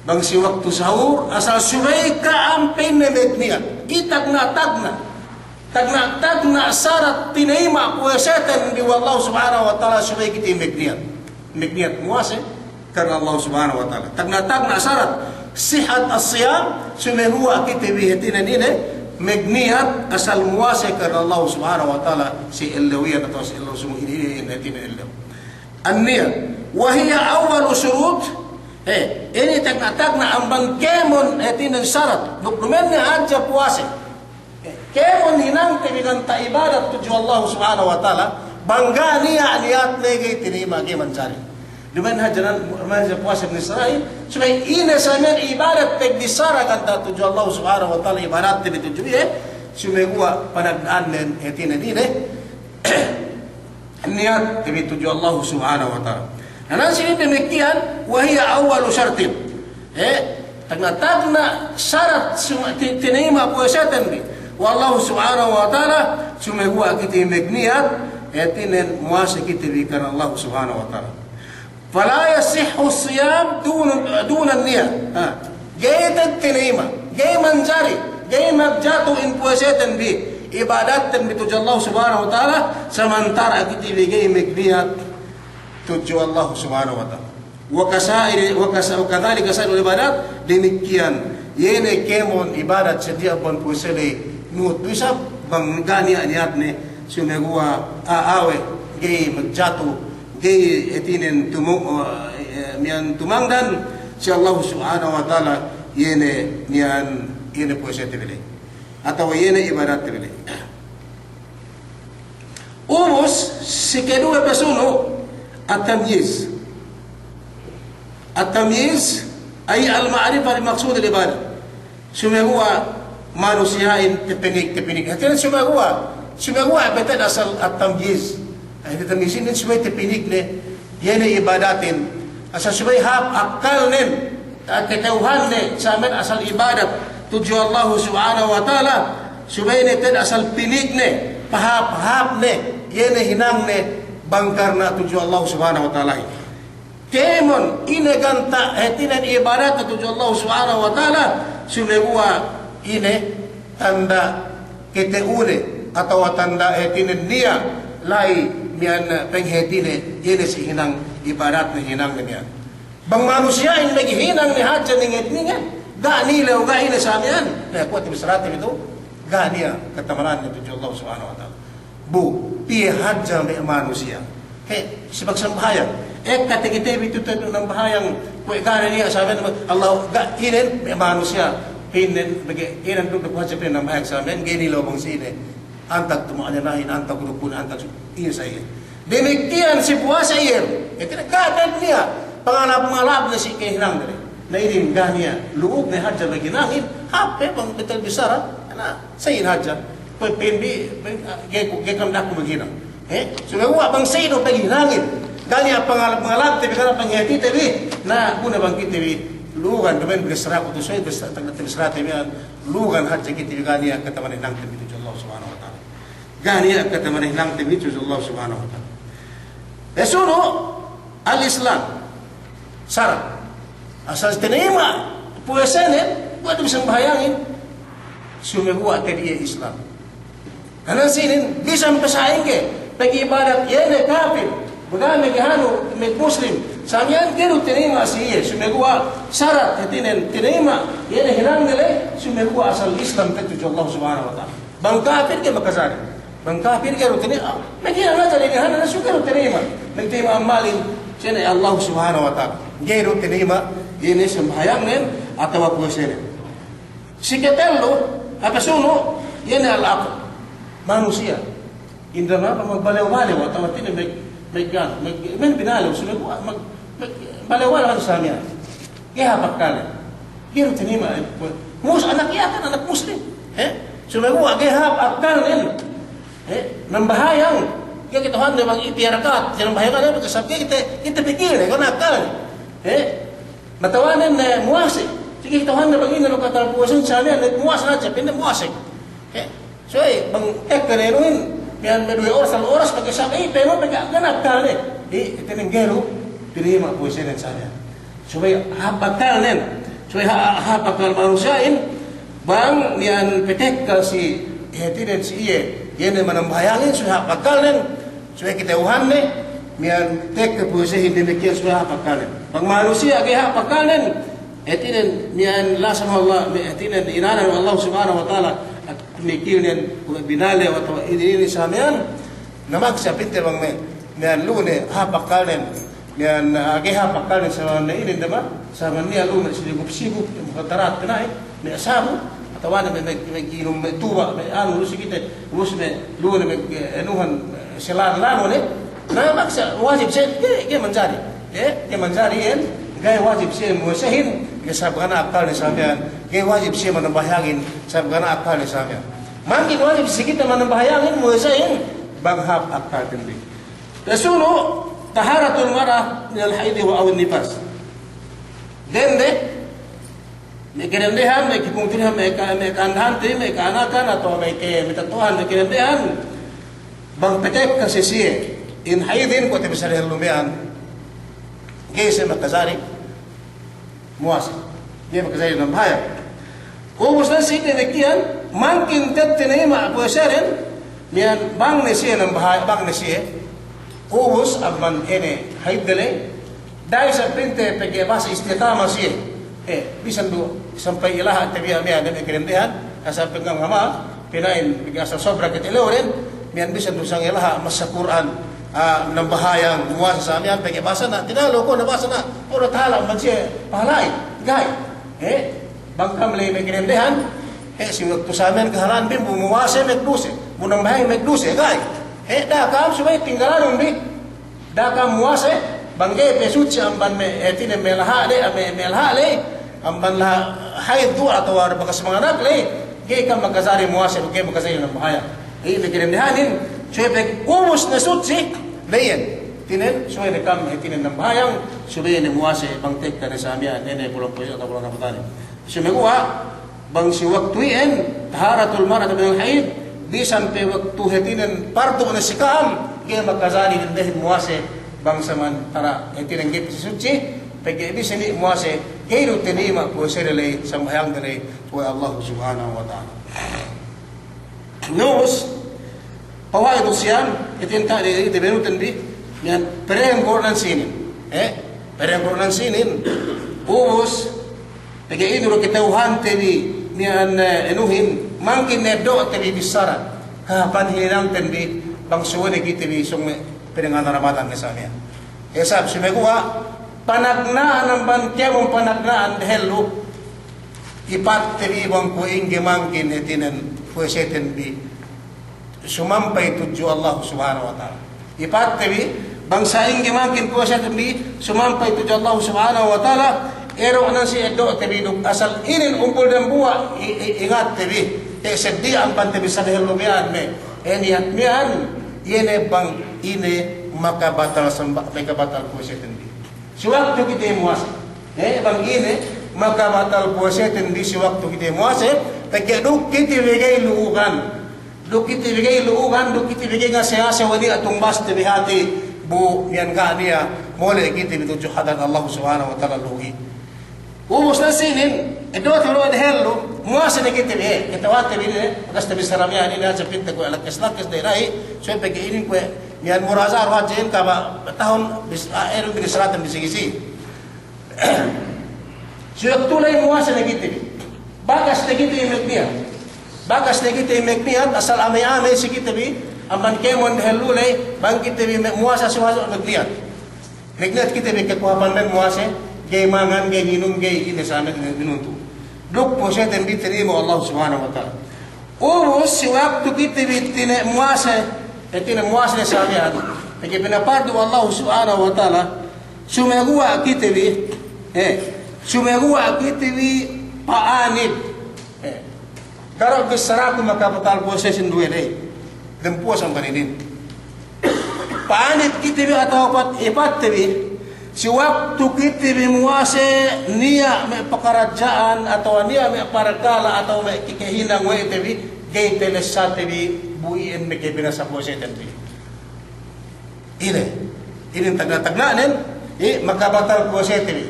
Bang si waktu sahur, asal subey ka'am pa'inne magniyat. Iye tagna'-tagna'. Tagna'-tagna' sarat tinayima' puwaseten bi we' Allah Subhanahu wa Ta'ala subey kite magniyat. Magniyat muwase karna Allah Subhanahu wa Ta'ala. Tagna'-tagna' sarat sihhat as-siyam, sumeguwa' kite bi hātinen ine, magniyat asal muwase karna Allah Subhanahu wa Ta'ala si ellew iyan atawa si ellew sumu ini, ini, ini, ini ellew. An-niyat. Wa hiya awwalu shurut. Eh, ini tagna'-tagna' amban kēmon, eh, hātinen sarat. Duk duma'in ne hadja puwase. Eh, kēmon hinangte bi ganta' ibadat tudju Allah Subhanahu wa Ta'ala, bang ga' niya' niyatne ga'i tinayima', ga'i manjari. Duma'in hadja nan, duma'in hadja puwase Bani Israil, subey ine sa miya'an ibadat pagbissara ganta' tudju Allah Subhanahu wa Ta'ala, ibadatte bi tudju iye, sumeguwa' panagna'annen hātinen ine, niyatte bi tudju Allah Subhanahu wa Ta'ala. Na, nan sinin damikkiyan, wa hiya awwalu shartin. Eh, tagna'-tagna' sarat sum-, ti-, tinayima' puwaseten bi we' Allah Subhanahu wa Ta'ala, sumeguwa' kite magniyat, hātinen muwase kite bi karna Allah Subhanahu wa Ta'ala. Fala yasihhu siyam duna, duna niyah. Ha. Ga'i te'ed tinayima', ga'i manjari, ga'i magjatu in puwaseten bi, ibadatten bi tudju Allah Subhanahu wa Ta'ala, samantara' kite bi ga'i magniyat tudju Allah Subhanahu wa Ta'ala. Wa kasairi, wa kasa-, wa kadhalika sairul ibadat, damikkiyan. Iye ne kēmon ibadat sadiya amban puwase ley, nuhut du isab bang ga' niya' niyatne, sumeguwa' a'a we', ga'i magjatu, ga'i hātinen tumu-, eh, miya'an tumangdan si Allah Subhanahu wa Ta'ala, iye ne miya'an, iye ne puwasete bi ley. Atawa iye ne ibadatte bi ley. Ubus, si keduwe pasunu', at-tamyiz. At-tamyiz, ay al-ma'rifah bi maqsudil ibadah. Sumeguwa' manusiya'in tapinik, tapinik. Hātinen sumeguwa', sumeguwa' bete asal at-tamyiz. Ay, at-tamyiz inin subey tapinik ne, iye ne ibadatin. Asal subey hāp akkalnen, kata'uhanne, sa miya'an asal ibadat tudju Allah Subhanahu wa Ta'ala, subey ne te'ed asal pinikne, pahāp-hāpne, iye ne hinangne, bang karna tudju Allah Subhanahu wa Ta'ala. Kēmon ine ganta' hātinen ibadat tudju Allah Subhanahu wa Ta'ala, sumeguwa' ine tanda' kata'uhanne atawa tanda' hātinen niya' la'i miya'an panghātine, ine si hinang ibadatne hinangne miya'an. Bang manusiya'in maghinang ne hadja ninget-ninget, ga' nilew, ga' ine sa miya'an. Na, kuwe' te bi sarate bi tu, ga' niya' katamanan tudju Allah Subhanahu wa Ta'ala. Bu, piye hadja me' manusiya'. He, si magsambahayang. Ekka takite bi tu, tu nambahayang, kuwe' ga' ne niya' sa miya'an, Allah, ga' inen me' manusiya'. Pa'in nen, pegge' inen duk, duk hadja pa'in nambahayang sa miya'an, ga'i nilew bang sine. Antag tuma'ninahin, antag ruku'in, antag su-, iye sa iye. Damikkiyan si puwase iye. Hātinen ga' te'ed niya' pangalab-ngalabne si kahinangde. Na inin ga' niya', lu'ubne hadja maghinangin, hāp pe bang betel bissara, na, sa iyan hadja. Pe-, pa'in bi, pa'in, ah, ga'i ku, ga'i kam da'a ku maghinang. Eh, sumeguwa' bang sa iyan paghinangin. Ga' niya' pangalab-ngalabte bi, ga' niya' panghātite bi. Na, bu ne bang kite bi, lu'ugan, duma'in bissaraku tu, subey bissara, tagna' bissarate bi, lu'ugan hadja kite bi ga' niya' katamanan hinangte bi tudju Allah Subhanahu wa Ta'ala. Ga' niya' katamanan hinangte bi tudju Allah Subhanahu wa Ta'ala. Pasunu', al-Islam. Sarat. Asal tinayima' puwasenen, kuwe' du bi sambahayangin, sumeguwa' te'ed iye Islam. Karna sinin, bisan pe sa'ingge pag'ibadat iye ne kapil, bang me' gahanu me' Muslim, sa miya'an ga'i du tinayima' si iye, sumeguwa' sarat, hātinen tinayima' iye ne hinangne ley, sumeguwa' asal Islam te'ed tudju Allah Subhanahu wa Ta'ala. Bang kapil ga'i makajari. Bang kapil ga'i du tinayima', ah, me' hinang hadja ley gahanu, su ga'i du tinayima'. Magtinayima' ammalin, sine Allah Subhanahu wa Ta'ala. Ga'i du tinayima', iye ne sambahayangnen, atawa puwasenen. Si katellu, pasunu', iye ne al-aql. Manusiya'. Inda mapa magbalew-balew, atawa hātinen mag-, mag-, mag-, mag-, binalew, sumeguwa' mag-, mag-, balew-balew hadja sa miya'an. Ga'i hāp akkalnen. Ga'i du tinayima', eh, mus-, anak iye kan anak Muslim. Eh? Sumeguwa' ga'i hāp akkalnen. Eh? Nambahayang. Ga'i kata'uhanne bang iye piye rakaat, nambahayang ne, bang sabab ga'i kite, kite pikilne, kuwe' ne akkalne. Eh? Matawanen, eh, muwase. Ga'i kata'uhanne bang ine rakaat puwasen sa miya'an, eh, muwase hadja, pa'inne muwase. Eh? Subey, bang ekka ne inuhin, miya'an me' duwe oras, tellu oras, pegge' sabab iye, pa'inne, pegge' ga' niya' akkalne. Iye, hātinen ga'i du tinayima' puwasenen sa miya'an. Subey hāp akkalnen, subey ha-, hāp akkal manusiya'in, bang miya'an patekka si, hātinen si iye, iye ne manambahayangin, subey hāp akkalnen, subey kata'uhanne, miya'an tekka puwasehin damikkiyan subey hāp akkalnen. Bang manusiya' ga'i hāp akkalnen, hātinen miya'an lasan we' Allah, me', hātinen inanan we' Allah Subhanahu wa Ta'ala, Mikilnen, kuwe' binalew atawa inin, inin sa miya'an, na magsa' pinte bang me', miya'an lu'u ne hāp akkalnen, miya'an, ah, ga'i hāp akkalnen sa miya'an inin dama, sa miya'an niya' lu'u me' sinigup-sigup, mukaddarat pina'i, me' sabu, atawa ne me', me', me' ginum, me' tuba', me' anu, lu'u si kite, lu'u si me', lu'u ne me', eh, anuhan, eh, selan lanu ne, na magsa' wajib siye, ga'i, ga'i manjari. Eh, ga'i manjari iyan, ga'i wajib siye muwasehin, ga'i sabab ga' niya' akkalne sa miya'an, ga'i wajib siye manambahayangin, sabab ga' niya' akkalne sa miya'an. Mangkin wajib si kite manambahayangin, muwasehin, bang hāp akkalten bi. Kasunu', taharatul mar'a minal haidi wa awin nifas. Dende, me' kadendehan, me' kipungtina'ihan, me' ka-, me' ka'andahante, me' ka'anakan, atawa me' ke-, me' tatto'ahan, me' kadendehan. Bang patekka si siye, in haidin kuwe' te bi sa dehellu miya'an, ga'i siye makajari muwase, ga'i makajari nambahayang. Ubus ne si damikkiyan, mangkin te'ed tinayima' puwaseden, miya'an bang ne siye nambahayang, bang ne siye, ubus amban ine haidde ley, da'a isab pinte pegge' bahasa istiqama siye. Eh, bisan du sampay ilaha'te bi miya'an dem kadendehan, asal pegge' ngama, pina'in, pegge' asal sobra kite lewren, miya'an bisan du sangem ilaha' masa Kur'an, ah, nambahayang, muwase sa miya'an, pegge' bahasana, tinalu ko' na bahasana, ko' na tahala' amban siye pahala'in, ga'i. Eh, bang kam ley me' kadendehan, eh, si waktu sa miya'an kahalan bi, bu muwase magduse, bu nambahayang magduse, ga'i. Eh, da'a kam subey tinggalanun bi. Da'a kam muwase, bang ga'i pe sutsi amban me', hātinen me' laha' ley, me', me' laha' ley, amban laha' haid du atawa bakas manganak ley, ga'i kam makajari muwase, ga'i makajari nambahayang. Iye me' kadendehanin, subey pe ubus ne sutsi, ley iyan. Hātinen, subey ne kam, hātinen nambahayang, subey ne muwase, bang tekka ne sa miya'an, ine, bulan puwase atawa bulan Ramadanin. Sumeguwa', bang si waktu iyan, taharatul mar'ati minal haid, bisan pe waktu hātinen pardu' ne si ka'am, ga'i makajari dendehin muwase, bang samantara' hātinen ga'i pe sutsi, pegge' bisan ne muwase, ga'i du tinayima' puwasede ley, sambahayangde ley, we' Allah Subhanahu wa Ta'ala. Ubus, fawaidu siyam, hātinen ta'de, tabenuten bi, miya'an perengkornan sinin. Eh, perengkornan sinin. Ubus, pegge' inu du kata'uhante bi, miya'an, eh, enuhin, mangkin eddo'te bi bissara. Kahāpan hininangten bi, bang subey ne kite bi sōng me' pedengan Ramadan ne sa miya'an. Isab sumeguwa', panagna'an amban kēmon panagna'an dehellu, ipatte bi bang kuwe' ingge mangkin hātinen puwaseten bi sumampay tudju Allah Subhanahu wa Ta'ala. Ipatte bi, bang sa'ingge mangkin puwaseten bi sumampay tudju Allah Subhanahu wa Ta'ala, ero'nan si eddo'te bi duk asal inin umbul dambuwa' i-, i-, ingatte bi, te seddi ampante bi sa dehellu miya'an me', eh, niyat miya'an, iye ne bang ine makabatal samba-, makabatal puwaseten bi. Si waktu kite muwase. Eh, bang ine, makabatal puwaseten bi si waktu kite muwase, pegge' duk kite bi ga'i lu'ugan. Duk kite bi ga'i lu'ugan, duk kite bi ga'i ngase-ngase we' niya' tumbaste bi hāti bu miya'an ga' niya' mole' kite bi tudju hadarat Allah Subhanahu wa Ta'ala lu'ugi. Ubus ne sinin, eddo'te bi lu'u dehellu, muwase ne kite bi, eh, kata'uhante bi ne, bakas te bi sa miya'an inin hadja pinte kuwe' lakkes-lakkes de la'i, subey pegge' inin kuwe' miya'an muraja'a du hadja in kaba tahun bis-, ah, ēnun bi ne saratan bi sigi-sigi. Si waktu ley muwase ne kite bi. Bakas ne kite bi magniyat. Bakas ne kite bi magniyat, asal amey-amey si kite bi, amban kēmon dehellu ley, bang kite bi me-, muwase si waktu magniyat. Magniyat kite bi kakuhapan den muwase, ga'i mangan, ga'i nginum, ga'i ine sa me' nginum tu. Duk puwaseten bi tinayima' Allah Subhanahu wa Ta'ala. Ubus si waktu kite bi tine muwase, eh, tine muwase ne sa miya'an. Pegge' pinapardu' Allah Subhanahu wa Ta'ala, sumeguwa' kite bi, eh, sumeguwa' kite bi pa'anit. Eh, ga' du bissaraku makabatal puwase sinduwe ley. Dem puwase amban inin. Pa'anit kite bi atawa pat-, ipatte bi, si waktu kite bi muwase niya' me' pakaradja'an atawa niya' me' parkala' atawa me' kakahinang we' te bi, ga'i telessate bi bu iyan me' kabinasa puwaseten bi. Ine, inin tagna'-tagna'nen, i, makabatal puwaseten bi.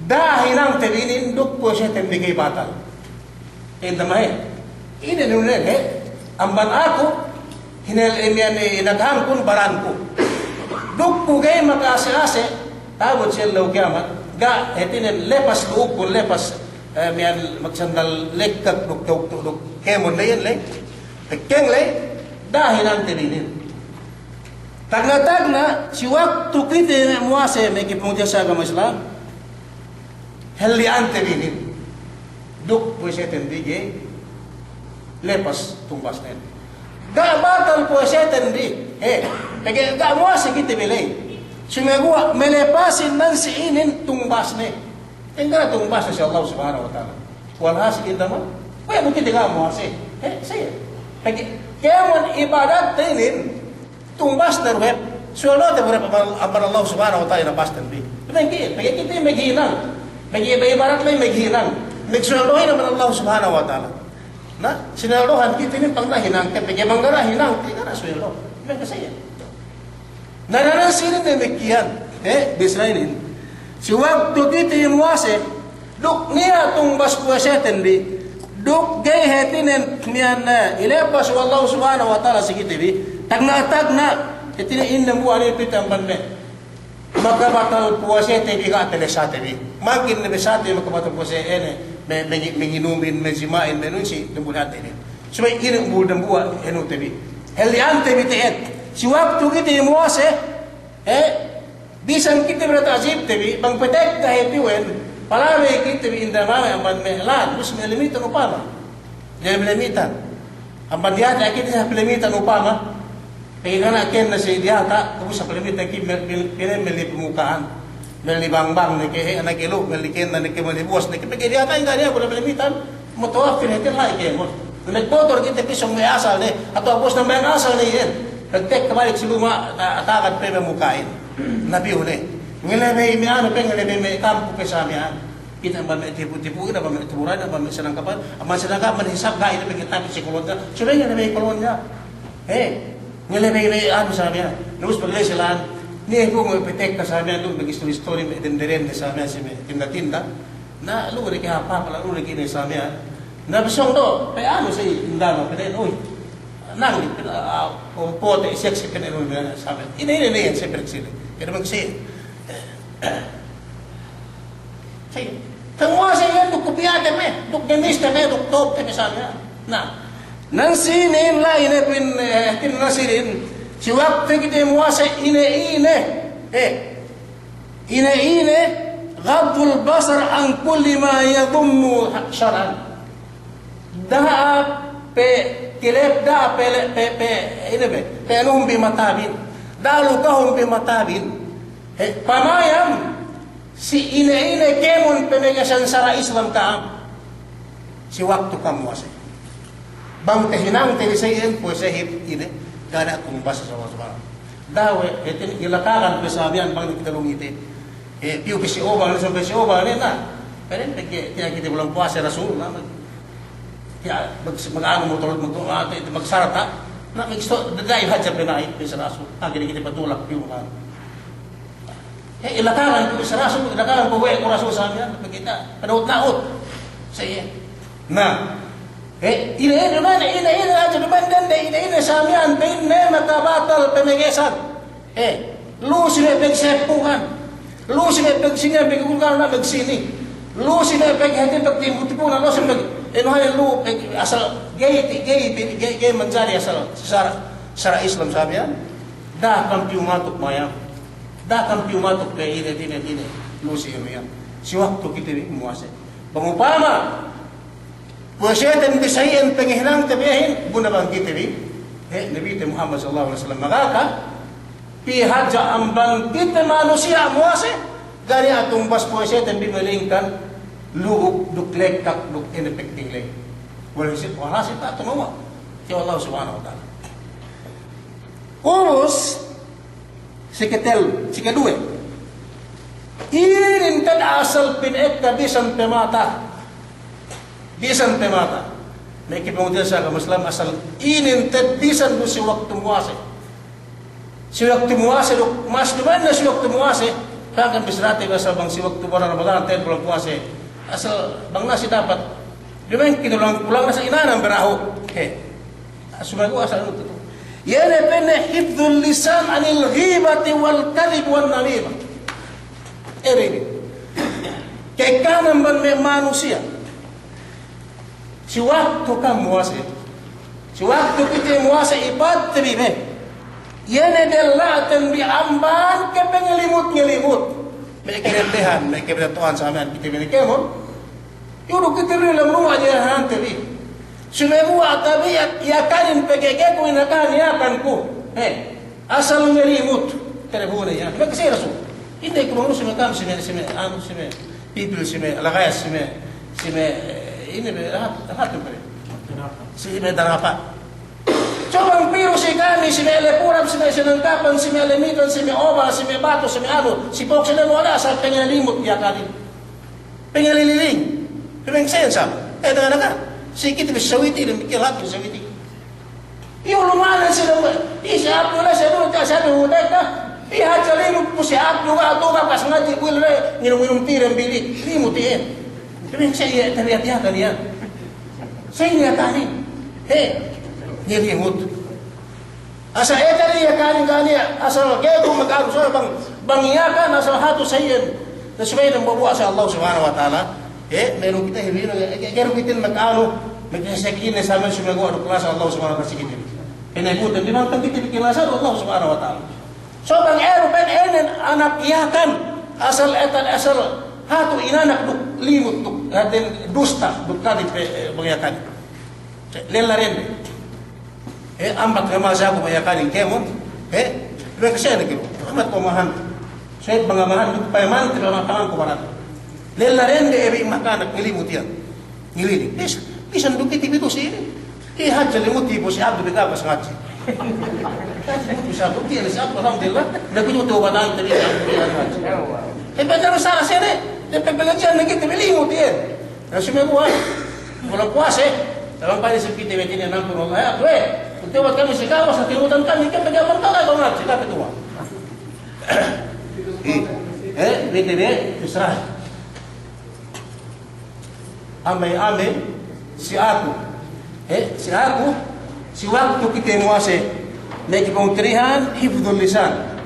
Da'a hinangte bi inin duk puwaseten bi ga'i batal. Inin tamahe. Inin nunen he. Amban aku, hinel imiyan inagangkun baranku. Duk ku ga'i maka'ase'-ase', ta'abut si ellew kiyamat, ga' hātinen lepas lu'ukun, lepas, eh, miyan magsandal lekkak duk, duk, duk, duk. Kēmon ley iyan ley, tekeng ley, da'a hinangte bi inin. Tagna'-tagna', si waktu kite me' muwase, me' kepungtina'i si agama Islam, halli'ante bi inin. Duk puwaseten bi ga'i lepas tumbasnen. Ga' batal puwaseten bi, he, pegge' ga' muwase kite bi ley. Sumeguwa' melepasin nan si inin tumbasne. Tengge tumbasne si Allah Subhanahu wa Ta'ala. Walhasil indaman, we' bu kite ga' muwase. He, siye. Pegge' kēmon ibadatte inin, tumbasne du hep. Suweldote bu hep amban, amban Allah Subhanahu wa Ta'ala, lepasten bi. Pegge' kite, pegge' kite maghinang. Pegge' ibadat ley maghinang. Magsuweldohin amban Allah Subhanahu wa Ta'ala. Na, sinuweldohan kite inin pagna' hinangte, pegge' bang ga' hinangte, ga' suweldo. Pegge' siye. Na, na, na, sinin damikiyan, he, bissā inin. Si waktu kite muwase, duk niya' tumbas puwaseten bi, duk ga'i hātinen miya'an, eh, ilepas we' Allah Subhanahu wa Ta'ala si kite bi, tagna'-tagna', hātinen inin dambuwa' ne pite amban me' makabatal puwasete bi, ga' talesate bi. Mangkin ne bissāte makabatal puwase ine, me', me', me' nginumin, me' jima'in, me' anu, si dambuwa' hātinen. Subey inin bu dambuwa' anute bi. Halli'ante bi te'ed. Si waktu kite muwase, eh, bisan kite bi ta'jibte bi, bang petek dahe piwen, palabey kite bi inda mame amban me' lān, ubus me' limitan upama. Diyalem limitan. Amban diyata' kite hap limitan upama. Pegge' ga' ne kēnna si diyata', ubus hap limitan kite me', me', me' limitan pamuka'an. Me' libangbang ne ke, he, anak ilu, me' likēnna ne ke, me' libuwas ne ke, pegge' diyata' inda' niya' bu limitan, mutawafir hātinen la'i kēmon. Me' motor kite pisōng me' asal ne, atawa bus ne me' asal ne iyan. Pagtekka balik si luma', ta-, tagad pe me' muka'in. Na piyu ne. Ngelebey me' anu pe, ngelebey me' kampu pe sa miya'an. Kite amban me' tipu-tipuhin, amban me' tuburan, amban me' sinangkapan, amban sinangkapan hisab ga'i ne pegge' tapit si kolonja. Subey ngelebey kolonja. He. Ngelebey me' anu sa miya'an. Na ubus pagley si lān, niya' bu me' petekka sa miya'an, duk magistori-istori me' dende-dende sa miya'an si me' tinda-tinda. Na lu'u ne ke hāp-hāp, lu'u ne ke ine sa miya'an. Na bissā du, pe anu si inda mame, pe ine, uy. Nangli, pe, ah, ah, pote, seksi, pe ine, ine sa miya'an. Ine, ine, ine, si pereksi. Kēmon si Sey, kamuwase iyan duk kupiyate pe, duk demiste pe, duk tobte pe sa miya'an. Na, nan sinin la'i ne pin, eh, pin nan sinin, si waktu kite muwase ine-ine, eh, ine-ine, ghaddul basar an kulli ma yadhummu shar'an. Da'a pe kilep, da'a pe le-, pe, pe, ine be, pe anuhun bi matabin. Da'a lukahun bi matabin. He, pamayam, si ine-ine kēmon pamagesan sara' Islam ka'am. Si waktu ka'am muwase. Bang tahinangte bi sa iyan, puwase hep ine, ga' ne tumbas si Allah Subhanahu. Da'a we', hātinen ilakagan pe sa miya'an bang kite lungite. Eh, piyu pe si obal, sampay si obal ne na. Pa'in pegge' tiya' kite bulan puwase Rasul, na, mag-, tiya', mag-, mag-anu motor, mag-, mag-, magsarta'. Na, magsto-, da'i hadja pe na, eh, pe si Rasul. Na, ga'i ne kite patulak, piyu na. Eh, ilakagan ku si Rasul, ilakagan ku we' ku Rasul sa miya'an, pegge' tiya', panaut-naut. Sa iyan. Na, eh, ine, ine, duma'in, ine, ine, hadja duma'in dende, ine, ine, sa miya'an, pa'inne makabatal pamagesan. Eh, lu'u si me' pagseppuhan. Lu'u si me' pag-, si me' pagkukulan na magsini. Lu'u si me' pag-, hāti pagtipu-tipuhan, lu'u si me' pag-, inu hāti lu'u pag-, asal ga'i, ga'i, ga'i, ga'i manjari asal sara', sara' Islam sa miya'an. Da'a kam piyu matuk mayam. Da'a kam piyu matuk pe ine, ine, ine. Lu'u si inu iyan. Si waktu kite bi muwase. Bang upama puwaseten bi sa iyan pangahinangte bi iyehin, bu ne bang kite bi, he, Nabite Muhammad sallallahu alaihi wasallam magaka, pī hadja amban kite manusiya' muwase, ga' niya' tumbas puwaseten bi malaingkan lu'u duk lekak duk ine pekting ley. Walhasil, walhasil ta'at tumawa' si Allah Subhanahu wa Ta'ala. Ubus, siketellu, sikeduwe. Inin te'ed asal pina'ekka bisan pe mata. Bisan pe mata. Me' kepungtina'i si agama Islam asal inin te'ed bisan du si waktu muwase. Si waktu muwase du, mas duma'in ne si waktu muwase. Hangkan bissarate bi asal bang si waktu bulan Ramadan, te'ed bulan puwase. Asal bang nasi dapat. Duma'in kinulang-kulang nasi inanam berahu. He. Sumaguwa' asal anu tu'u. Iye ne pa'inne hifdhul lisan anil ghibati wal kadhib wan namimah. Eri ni. Ka'ekkahan amban me' manusiya'. Si waktu kam muwase, si waktu kite muwase, ipatte bi me'. Iye ne della'ten bi amban ke pengelimut-ngelimut. Me' kerendehan, me' kerendehan sa miya'an kite bi ne kēmon. Iyu' du kite bi lem luma' je hante bi. Sumeguwa' tabi'at Yakanin pegge' ke ku inakahan Yakan ku. He. Asal ngelimut, telefone ya. Pegge' siye Rasul. Ine ku bang Rasul me' kam si me', si me', anu, si me' pipil, si me' lagayas, si me', si me', eh, ine be, lahat, lahat be. Si me' darapa. Coba piru si kami, si me' Lepurap, si me' Sinangkapan, si me' Lemitan, si me' Oba, si me' Batu, si me' anu, si Pok, si me' Muala, asal pengelimut Yakanin. Pengeliling. Pengsensa. Eh, dengan ka. Si kite bi Sawiti, dan mikir lahat Sawiti. Iyu' luma'an sila, i si Abdullah, si Abdullah, si Abdullah, si Abdullah, i hadja limut pu si Abdullah, tu'u ka kas ngadji' buwil le, nginum-nginum tirem bili, limut iyan. Kami sa iye, tariya-tariya, tariya. Sa iye tani. He, iye limut. Asal iye tariya kani, kani, asal kēku mag'anu, so bang, bang Yakan, asal hatu sa iyan. Na subey dambuwa'-buwa' sa Allah Subhanahu wa Ta'ala. Eh, meron kite hibino, eh, ke-, kēru kite mag'anu, mag'anu si kite sa me' sumeguwa' duk lasa Allah Subhanahu wa Ta'ala si kite. Kene kute, di' bang kite bikin lasa Allah Subhanahu wa Ta'ala. So bang eru pa'in ēnen anak Yakan, asal etan, asal hatu inanak duk limut duk, hatin dusta duk kadi pe, eh, bang Yakan. Lella dende. Eh, ambat kama sa aku bang Yakanin kēmon. Eh, bang kasihan aku. Ambat ko mahan. Sa bang mahan, payaman, tiba' makaman ko barat. Lella dende, eh, bi makanak ngelimut iyan. Ngilili. Bis-, bisan duk kite bi tu si ine. Iye hadja limut iye pu si Abdu bi kapas ngadji'. Bisa bukti iye si Abdu, alhamdulillah. Na kuju tu batan tabi' si Abdu bi ngadji'. Eh, benar sa sene. Iye pe pengajian ne kite bi limut iye. Na sumeguwa', bulan puwase, dalam pa'in si kite bi inin nampun Allah, ya, we, kunti buwat kami si kawas, na tinutan kami, kite bi aman kala, kau ngadji', kite bi tuwa. Eh, kite bi, Israel. Ame-ame, si aku. Eh, si aku, si waktu kite muwase, me' kipungtina'ihan, hifdhul lisan.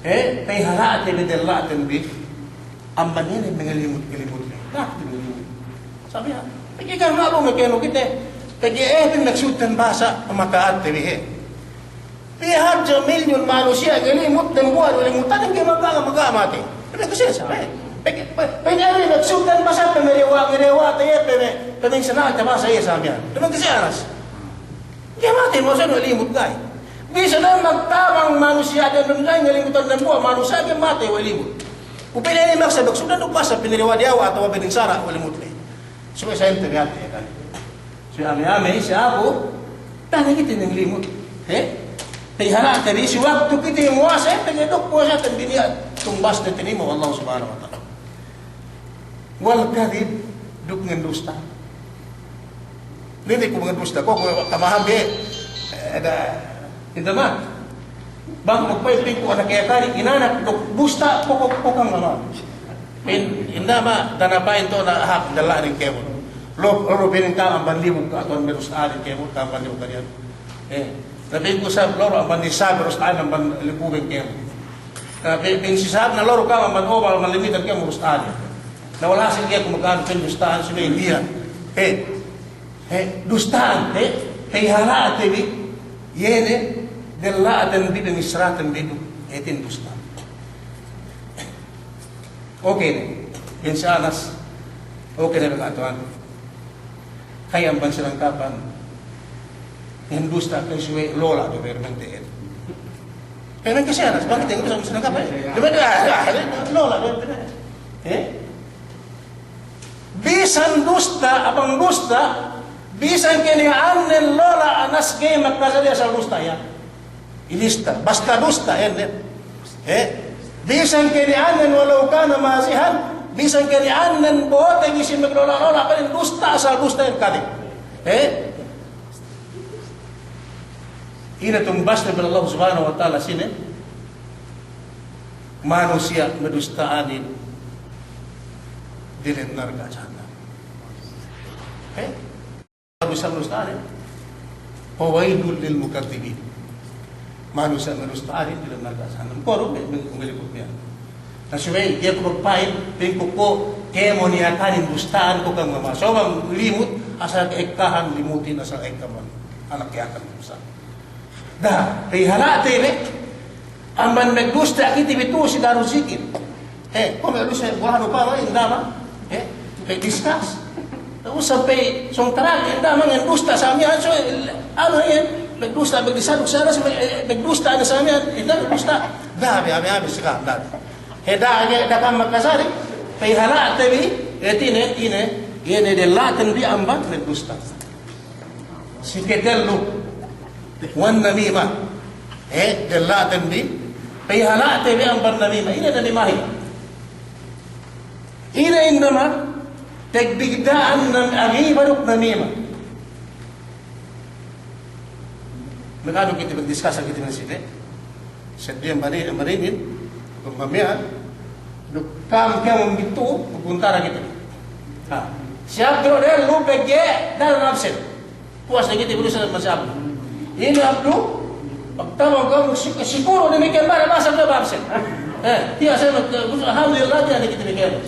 Eh, payhala'te bi della'ten bi. Amban ine mangalimut-ngalimut. Takti mangalimut. Sabi ha, pegge' kan ma'lum kenu kite. Pegge' eh, pin maksudten bahasa pamaka'atte bi he. Pī hadja milyun manusiya' ngalimut dambuwa' du limut, tading ke maga', maga' matey. Pegge' kase sa, eh. Pegge', pe-, pegge' ine maksudten bahasa pe merewa', merewa' te ye pe me, pe minsana'te bahasa ye sa miya'an. Pegge' kase anas. Ga'i matey, masa du limut ga'i. Bisan magtabang manusiya' dem dunya, ngalimutan dambuwa' manusiya', ga'i matey we' limut. Upene inin maksa duk sudan duk basa piniriwa diyawa' atawa bininsara' we' limut le. Subey sa ente bi ate, ya kan. Subey ame-ame, si aku, tane kite ne ngalimut. He? Payhala'te bi, si waktu kite muwase, pegge' duk puwasaten bi niya' tumbasne tinimo' we' Allah Subhanahu wa Ta'ala. Wal kadhib, duk ngandusta. Nini ku ngandusta, ko' ku kamahan bi, eh, da, inda ma. Bang magpa'in pī ku anak iye kari, inanak duk dusta, ko', ko', ko' kang ma. Pin, inda ma, dana pa'in to na hak dalla'in kēmon. Lo, lo, pinin kang amban libug ka, atuwan me' dusta'in kēmon, kang amban libug kadiyan. Eh, na pī ku sab, lo, amban isab, dusta'in amban libug kēmon. Na pī, pī si sab, na lo, kang amban obal, amban limitan kēmon dusta'in. Na walhasil ga'i ku mag'anu pin dusta'in, subey Indiya. Eh, eh, dusta'in, eh, payhala'te bi, iye ne, della'ten bi, pamisraten bi du, eh, tin dusta'in. Oke ne, pin si anas, oke ne, pegge' atuwan. Ka'i amban Sinangkapan, ngandusta, ka'i subey lola' du permente. Permente si anas, bang kite ngandusta Sinangkapan, eh? Lola' du permente. Eh? Bisan dusta, abang dusta, bisan keniya'annen lola' anas ga'i makajari asal dusta, ya. Ilista, basta dusta, ende. Eh? Bisan keniya'annen walau kana mazihan, bisan keniya'annen bote' bi si maglola'-lola', paling dusta, asal dusta, en kadi. Eh? Ine tumbasne pa'in Allah Subhanahu wa Ta'ala sine? Manusiya' madusta'anin diyalem narka' jahannam. Eh? Manusiya' madusta'anin. Fawailul lil mukadzibin. Manusiya' madusta'anin diyalem narka' jahannam. Koru, me, me, me, me, me. Na subey, iye ku magpa'in, pa'inku ku, Kēmon Yakanin dusta'an ko' kang mama. So bang limut, asal ekkahan limutin, asal ekka man. Anak Yakan dusta'an. Da, pī hala'te be. Amban magdusta' kite bi tu'u si Darul Zikir. He, ko' magdusta', buhanu pa, inda' ma. He, magdiskas. Tu'u sampay sōng tarak, inda' ma, magdusta' sa miya'an, so, anu, he, magdusta', magdiskas, magdusta' sa miya'an, inda' magdusta'. Da, be, abe, abe, saka, da. He, da, ge, da kam makasari, pī hala'te bi, hātinen, ine, ine della'ten bi amban magdusta'. Si ketellu, wan namima. Eh, della'ten bi, pī hala'te bi amban namima. Ine namimahin? Ine inda ma, pagbidda'an nam-, ghiba duk namima. Maganu kite, magdiskas kite bi si te. Seddili mari-, marinin, duk mamiyan, duk kam kēmon bi tu'u, duk kuntara kite bi. Ha. Si Abdu duk dellu pegge' daran absen. Puwas ne kite bi du sa masi Abdu. Ine Abdu, pagtabang kēmon si-, siguru damikkiyan bang masi Abdu absen. Eh, tiya' sa, alhamdulillah, tiya' ne kite bi kēmon.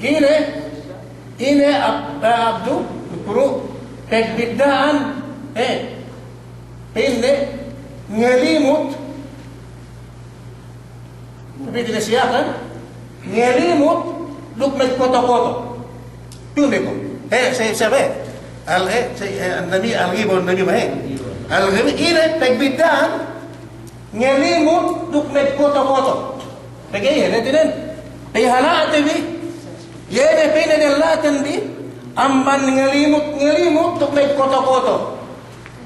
Ine, ine Ab-, Abdu, duk kuru, pagbidda'an, eh, pa'inne, ngalimut, pa'inne si Yakan, ngalimut duk magkoto-koto. Tu'u bi ko'. Eh, si, si, eh, al, eh, si, eh, an-nami-, al-ghiba wan-namima, eh. Al-ghiba, ine, pagbidda'an, ngalimut duk magkoto-koto. Pegge' iye, hātinen, pī hala'te bi, iye ne pa'inne della'ten bi, amban ngalimut, ngalimut duk magkoto-koto.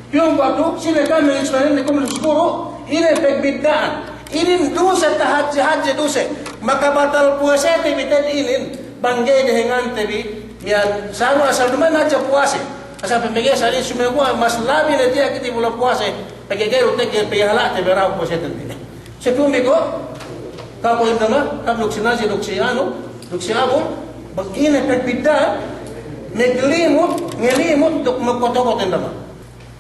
Piyun ku Abdu, sine kami ismanin ne kum siguru, ine pagbidda'an. Inin duse tahadje-hadje duse. Makabatal puwasete bi te'ed inin, bang ga'i dehengante bi, miya'an sanu asal duma'in hadja puwase. Asal pamegge' sa inin sumeguwa' mas labi ne tiya' kite bi bu la puwase, pegge' ga'i du te'ed pī hala'te bi dahu' puwaseten bi. Seddili bi ko', kaku inda ma, kaku duk si Naji duk si anu, duk si Abul, bang ine pagbidda'an, maglimut, ngalimut duk magkoto-koto inda ma.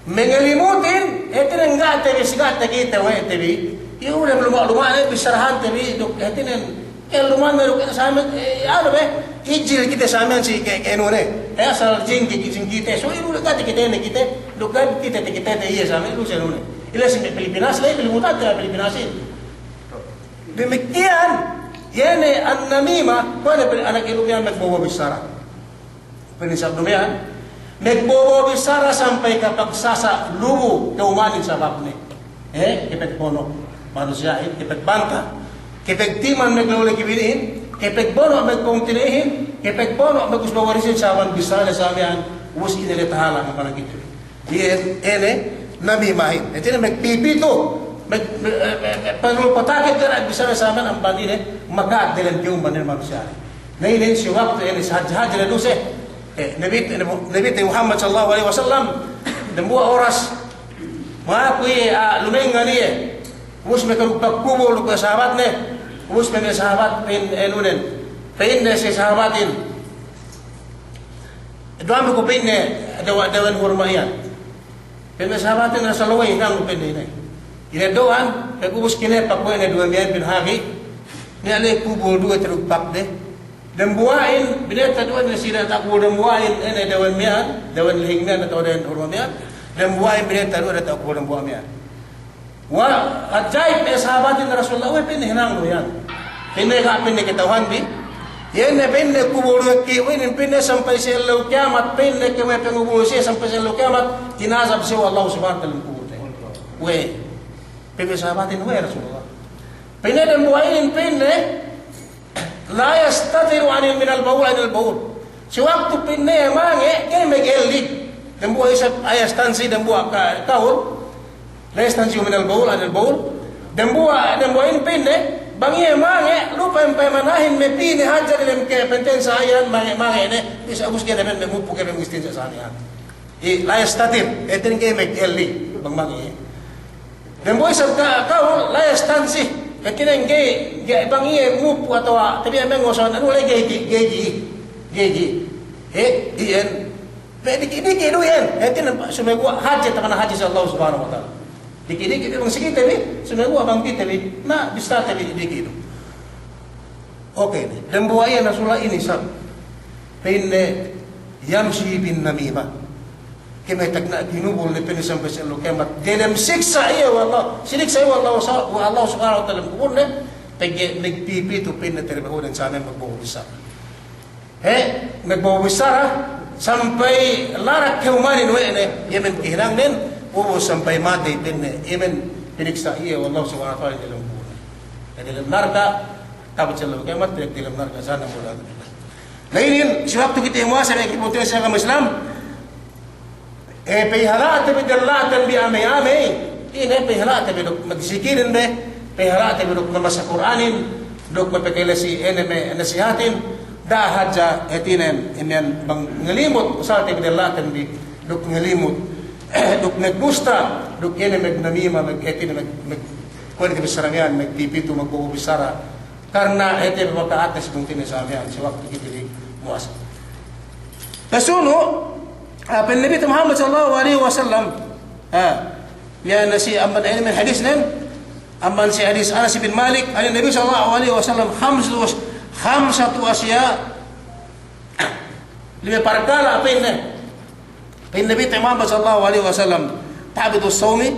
Mangalimutin, hātinen ga' te bi, si ga' takite we' te bi. Iyu dem luma'-luma' ne bissarahante bi, duk hātinen, eh, luma' ne duk sa me', eh, anu be, ijil kite sa me' si ke, ke anu ne. Eh, asal jingki, jingkite. So, iyu ga' takite ne kite, duk ga' kite takite te iye sa me', lu sa anu ne. Ila si Pilipinas le, Pilipinas le, Pilipinasin. Damikkiyan, iye ne an-namima, kuwe' ne pa'in anak ilu' miya'an magbobo bissara. Pa'in isab du miya'an, magbobo bissara sampay kapagsasa' lubu ka'umanin sababne. Eh, kapagbono' manusiya'in, kapagbanta', kapagtiman maglawlay kabinihin, kapagbono' magpungtina'ihin, kapagbono' magusba warisin sabab bissarane sa miya'an, ubus ine le tahala' amban kite. Iye, ine, namimahin. Hātinen magpipitu, mag-, mag-, eh, eh, eh, paglupatakit kite bissara sa miya'an amban ine, maka'at diyalem ka'umanin manusiya'in. Na inin si waktu inin si hadje-hadje ne duse. Eh, Nabi, Nabi Muhammad sallallahu alaihi wasallam, dambuwa' oras, mangaku iye, ah, lumengngan iye. Ubus me' kadugpak kubul duk sahabatne. Ubus me' sahabat pa'in, eh, anunen. Pa'inne si sahabatin. Duwa'an bi ku pa'inne dawa-, dawen hurma iyan. Pa'inne sahabatin, asal we' hinang pa'inne ine. Ine duwa'an, pagubus kinepak we' ne duwe miya'an pa'in hagi'. Niya' le kubul duwe tadugpakde. Dambuwa'in, bineta duwe ne si diyata' kubul dambuwa'in, ine dawen miya'an, dawen lihing miya'an atawa dawen hurma miya'an. Dambuwa'in bineta duwe diyata' kubul dambuwa' miya'an. Wa, ajayib me' sahabatin Rasulullah, we' pa'inne hinangnu iyan. Pa'inne ga' pa'inne kata'uhanbi. Iye ne pa'inne kubul we' ke, we' inin pa'inne sampay si ellew kiyamat, pa'inne ke we' pangubul siye sampay si ellew kiyamat, tinazab siye we' Allah subhanahu wa ta'ala kubul te. We'. Pa'inne sahabatin, we' Rasulullah. Pa'inne dambuwa' inin pa'inne, la yastatiru anil, minal bawul, anil bawul. Si waktu pa'inne mange', ga'i magelli. Dambuwa' isab, la yastansi, dambuwa' ka-, kawul. La yastansi minal bawul, anil bawul. Dambuwa', dambuwa' inin pa'inne, bang iye mange', lupa empay manahin, mapī ne hadja diyalem ke panten sa iyan, mange', mange' ne, bisan ubus ga'i ne pa'inne magmupu ke magmupu istinja sa iyan. I, la yastatir, hātinen ga'i magelli, bang mange'. Dambuwa' isab ka-, kawul, la yastansi. Hātinen ga'i, ga'i bang iye mupu atawa tabiya' mengosan, anu le ga'i, ga'i, ga'i, ga'i. He, iyan. Pe diki'-diki' du iyan. Hātinen sumeguwa' hadje taman hadje si Allah subhanahu wa ta'ala. Diki'-diki' du bang si kite bi, sumeguwa' bang kite bi. Na, bissāte bi diki' du. Okey ne. Dambuwa' iye Rasulullah inin isab. Pa'inne, yamshi bin namimah. Kēmon tagna' kinubul ne pa'inne sampay si ellew kiyamat. Delem siksa' iye we' Allah. Siniksa' iye we' Allah sa-, we' Allah Subhanahu wa Ta'ala dem kubulne. Pegge' magpipitu pa'inne tarbahuden sa miya'an magbo'o bissara. He, magbo'o bissara, sampay larak ka'umanin we' ne, iye miya'an kahinangnen, ubus sampay matey pa'inne, iye miya'an piniksa' iye we' Allah Subhanahu wa Ta'ala delem kubulne. Delem narka', ta'abut si ellew kiyamat, delem narka' jahannam, wal 'iyadhu billah. Na inin, si waktu kite muwase, me' kite muwase agama Islam, e, pahala'te bi della'ten bi amey-amey. Ine pahala'te bi duk magsikilin be, pahala'te bi duk mamassa Kur'anin, duk mapakale si ine me' nasihatin, da'a hadja hātinen, imiyan bang ngalimut, usalte bi della'ten bi, duk ngalimut, duk magdusta, duk ine magnamima, mag-, hātinen mag-, mag-, kuwe' ne bissara miyan, magpipitu, magbo'o bissara. Karna' hāti pe maka'atne si bungtinne sa miya'an, si waktu kite bi muwase. Pasunu', ah, pa'in Nabi Muhammad sallallahu alaihi wasallam, ah, iyan si amban inin hadisnen, amban si hadis Anas bin Malik, anin Nabi sallallahu alaihi wasallam, khamsatu, khamsatu asya', lime parkala' pa'inne. Pa'in Nabi Muhammad sallallahu alaihi wasallam, tahbitus sawmi,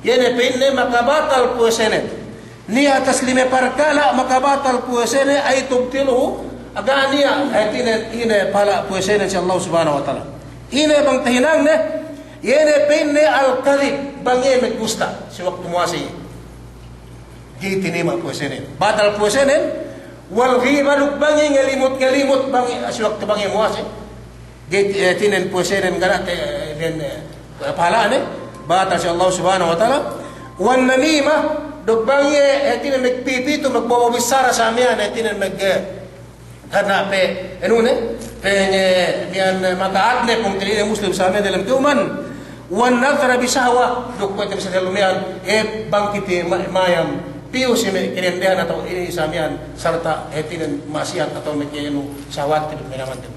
iye ne pa'inne makabatal puwasenen. Niya' atas lime parkala' makabatal puwasenen, ay tubtiluhu, ga' niya' hātinen ine pahala' puwasenen si Allah Subhanahu wa Ta'ala. Ine bang tahinangne, iye ne pa'inne al-kadhib, bang iye magdusta, si waktu muwase iye. Ga'i tinayma' puwasenen. Batal puwasenen, wal ghibah, duk bang iye ngalimut-ngalimut, bang iye, si waktu bang iye muwase. Ga'i, eh, hātinen puwasenen ga' ne te-, eh, den, eh, pahala'ne, batal si Allah Subhanahu wa Ta'ala. Wan namimah, duk bang iye, eh, hātinen magpipitu, magbo'o bissara sa miya'an, eh, hātinen mag-, eh, karna' pe, anu ne, pe, eh, miyan, eh, maka'atne pungtina'ine Muslim sa miya'an delem ka'uman. Wan nadhra bi shahwah, duk kuwe' te bissā delem miyan, eh, bang kite ma-, mayam, piyu si me' kadendehan atawa ine sa miya'an, sarta', eh, hātinen ma'asiyat atawa me' ka'anu sahwat duk me' naman te.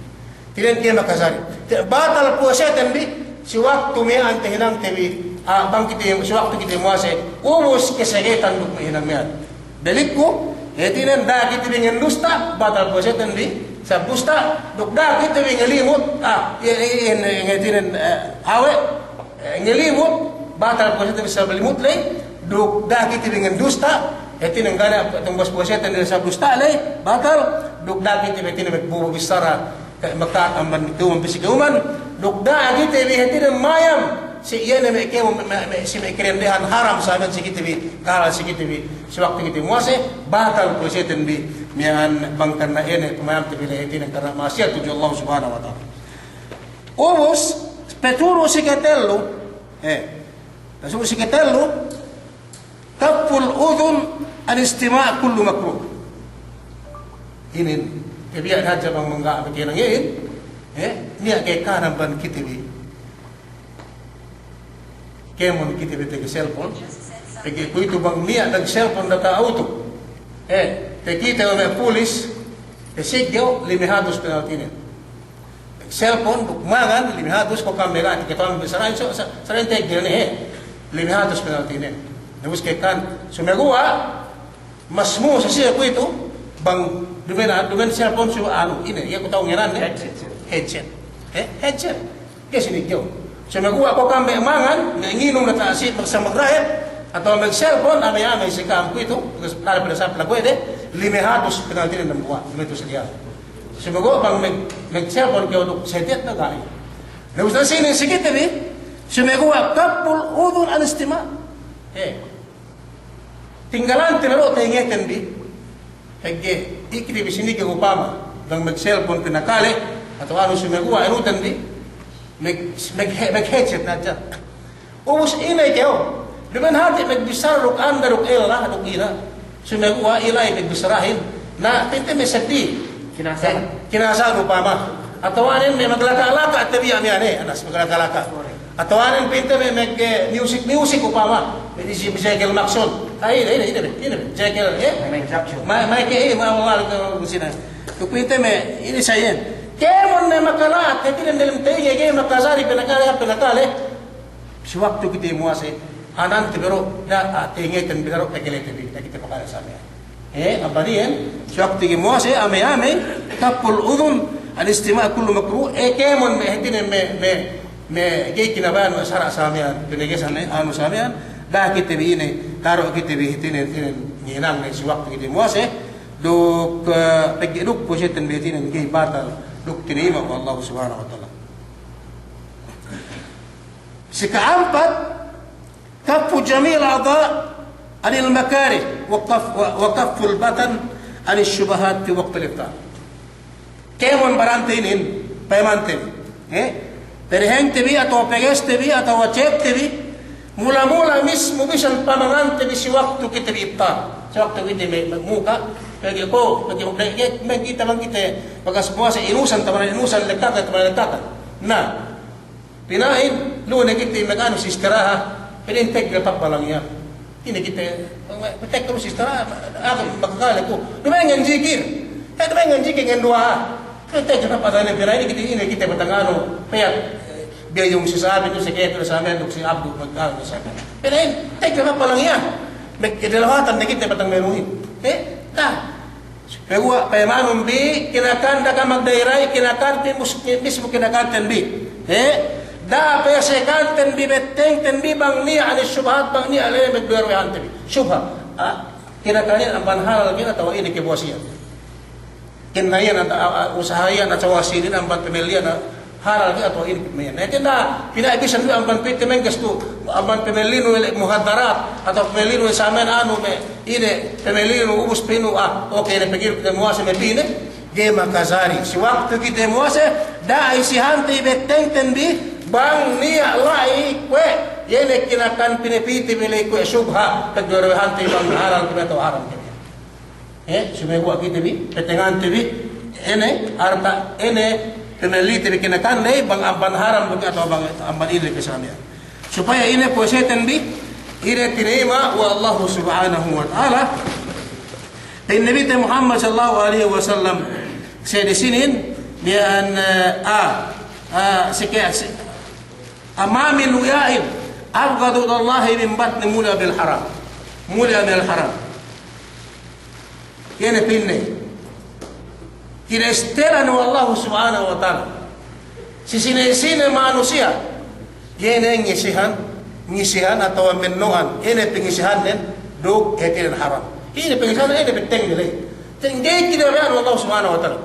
Hātinen ga'i makajari. Te-, batal puwaseten bi, si waktu miya'an tahinangte bi, ah, bang kite, si waktu kite muwase, ubus kasagetan duk me' hinang miya'an. Balikku, hātinen da'a kite bi ngandusta, batal puwaseten bi, sabab dusta, duk da'a kite bi ngalimut, ah, iye, iye, iye, hātinen, eh, awe', eh, ngalimut, batal puwaseten bi sabab limut ley, duk da'a kite bi ngandusta, hātinen ga' ne tumbas puwaseten bi sabab dusta ley, batal, duk da'a kite bi hātinen magbo'o bissara, Ke-, maka amban ka'uman, pī si ka'uman, duk da'a kite bi hātinen mayam, si iye ne me' ka'uman, me', me', si me' kadendehan haram sa miya'an si kite bi, kahalal si kite bi, si waktu kite muwase, batal puwaseten bi, miya'an bang karna' iye ne pamayamte bi ley hātinen karna' ma'asiyat tudju Allah Subhanahu wa Ta'ala. Ubus, paturu' si katellu, eh, paturu' si katellu, Kafful udhun an istima' kullu makruh. Inin, tabiya' hadja bang mangga' me' kēmon iyan, eh, niya' ke kanan bang kite bi. Kēmon kite bi tege cellphone. Tege kuwe'itu bang niya' nag-cellphone daka' auto. Eh, takite we' me' pulis, tasiggew, lime hatus penaltinen. Cellphone, duk mangan, lime hatus, ko' kam me' ga' takite me' bissarahin, so, sa-, sarahin teggel ne, he. Lime hatus penaltinen. Ubus ke kan, sumeguwa', mas musa siye kuwe'itu, bang duma'in, duma'in cellphone, su anu, ine, iye ku ta'u ngenan ne. Headset, sir. Headset. He? Headset. Ke sini kew. Sumeguwa' ko' kam me' mangan, me' nginum na ta'asi, magsama magrahep, atawa mag-cellphone, ame-ame si kam kuwe'itu, ubus lale pada sap lagu ede, lime hatus penaltinen dambuwa', lime hatus riyal. Sumeguwa' bang mag-, mag-cellphone kew duk setet na ga'i. Na ubus na sinin si kite bi, sumeguwa' kafful udhun an istima'. Eh. Tinggalante bi du tengeten bi. Pegge' ikite bi siniggew upama, bang mag-cellphone pinakale, atawa anu sumeguwa' inuten bi, mag-, mag-, mag-headset na hadja. Ubus ine kew, duma'in hati' magbissara duk anda duk ella duk ina. Sumeguwa' ila'i magbissarahin. Na pa'inte me' seddili. Kinasal. Eh, kinasal upama. Atawa inin me' maglaka'-laka' tabiya' miya'an, eh, anas maglaka'-laka'. Atawa inin pa'inte me', me', eh, music-music upama. Me' si Michael Jackson. Ah, ine, ine, ine, ine, Michael, eh? Michael Jackson. Ma-, Michael, eh, ma-, ma-, ma-, sina. Duk pa'inte me', ine sa iyan. Kēmon ne makala'at, hātinen dalem teyinge, ga'i makajari pinakale, pinakale. Si waktu kite muwase, anante bi du, da'a, ah, tengeten bi du, pakalete bi, da'a kite pakale sa miya'an. Eh, amban iyan, si waktu ga'i muwase, amey-amey, kafful udhun, al-istima' kullu makruh, eh, kēmon me' hātinen me', me', me' ga'i kinabaya'an we' sara' sa miya'an, pinegesan, eh, anu sa miya'an, da'a kite bi ine, taru' kite bi hātinen, hātinen, ngahinang ne si waktu kite muwase, duk, eh, pegge' duk puwaseten bi hātinen ga'i batal, duk tinayima' we' Allah Subhanahu wa Ta'ala. Si ka'ampat, kaffu jami'il a'dha' anil makarih, wa kaf-, wa, wa kafful badan anis shubahat fi waqtil iftar. Kēmon barante inin, payamante bi. Eh? Perehengte bi, atawa pegeste bi, atawa chefte bi. Mula-mula mismu bisan pamangante bi si waktu kite bi iftar. Si waktu kite bi me-, me-, muka', pegge' ko', pegge' me-, me-, me-, kite bang kite bakas puwase inusan, taman inusan, lekkakan, taman lekkakan. Na, pina'in, lu'u ne kite maganu si istirahat, pina'in teggel pagbalang iyan. Ine kite, teggel si istirahat, aku makakale ku. Duma'in ngan jikir. Eh, duma'in ngan jikir ngan duwa'a. Pina'in teggel pagbalang iyan, pina'in kite, ine kite batang anu, peyat, eh, biyayung si sabi, tu si kete, si sabi, duk si abdu, maganu, si sabi. Pina'in teggel pagbalang iyan. Mek-, kedalawatan ne kite batang menuhin. Eh, ta. Peguwa' payamanun bi, kinakan da'a ke magdairay, kinakan bi mus-, mismu kinakanten bi. He? Da'a pe sekanten bi, bettengten bi, bang niya' anis shubahat, bang niya' ley magduwe-ruwehante bi. Shubha. Ah, kinakanin amban halal kina atawa ine kebuwasiyan. Kinayan ata-, a-, a-, usaha iyan atawa sinin amban pamelliyan, a, halal ke atawa ine pī miya'an. Na, ite na, pina'in bisan du amban pī te mengges tu, amban pamellinu le muhaddarat, atawa pamellinu sa miya'an anu me', ine, pamellinu ubus pinu, ah, oke, ne pegge' kite muwase me' pī ne, ga'i makajari. Si waktu kite muwase, da'a isihante bettengten bi, bang niya' la'i kuwe', iye ne kinakan pī ne pī te bi la'i kuwe' shubha, pagduwe-ruwehante bang halal ke atawa haram ke. Eh, sumeguwa' kite bi, petengante bi, ine, arta, ine, pamellite bi kinakan ley, bang amban haram duk atawa bang amban ine bi sa miya'an. Supaya ine puwaseten bi, ine tinayima' we' Allahu Subhanahu wa Ta'ala. Pa'in Nabite Muhammad sallallahu alaihi wasallam, si hadis inin, miya'an, eh, a, a, si ke-, si, a, ma min wi'a'in abghadu ilallahi min batnin muli'a bil haram. Muli'a bil haram. Iye ne pa'inne. Kinestelan we' Allahu Subhanahu wa Ta'ala. Si sine-sine manusiya'. Iye ne ngisihan, ngisihan atawa menno'an. Iye ne pangisihannen duk hātinen haram. Iye ne pangisihannen, iye ne bettengnen ley. Ga'i kinabaya'an we' Allahu Subhanahu wa Ta'ala.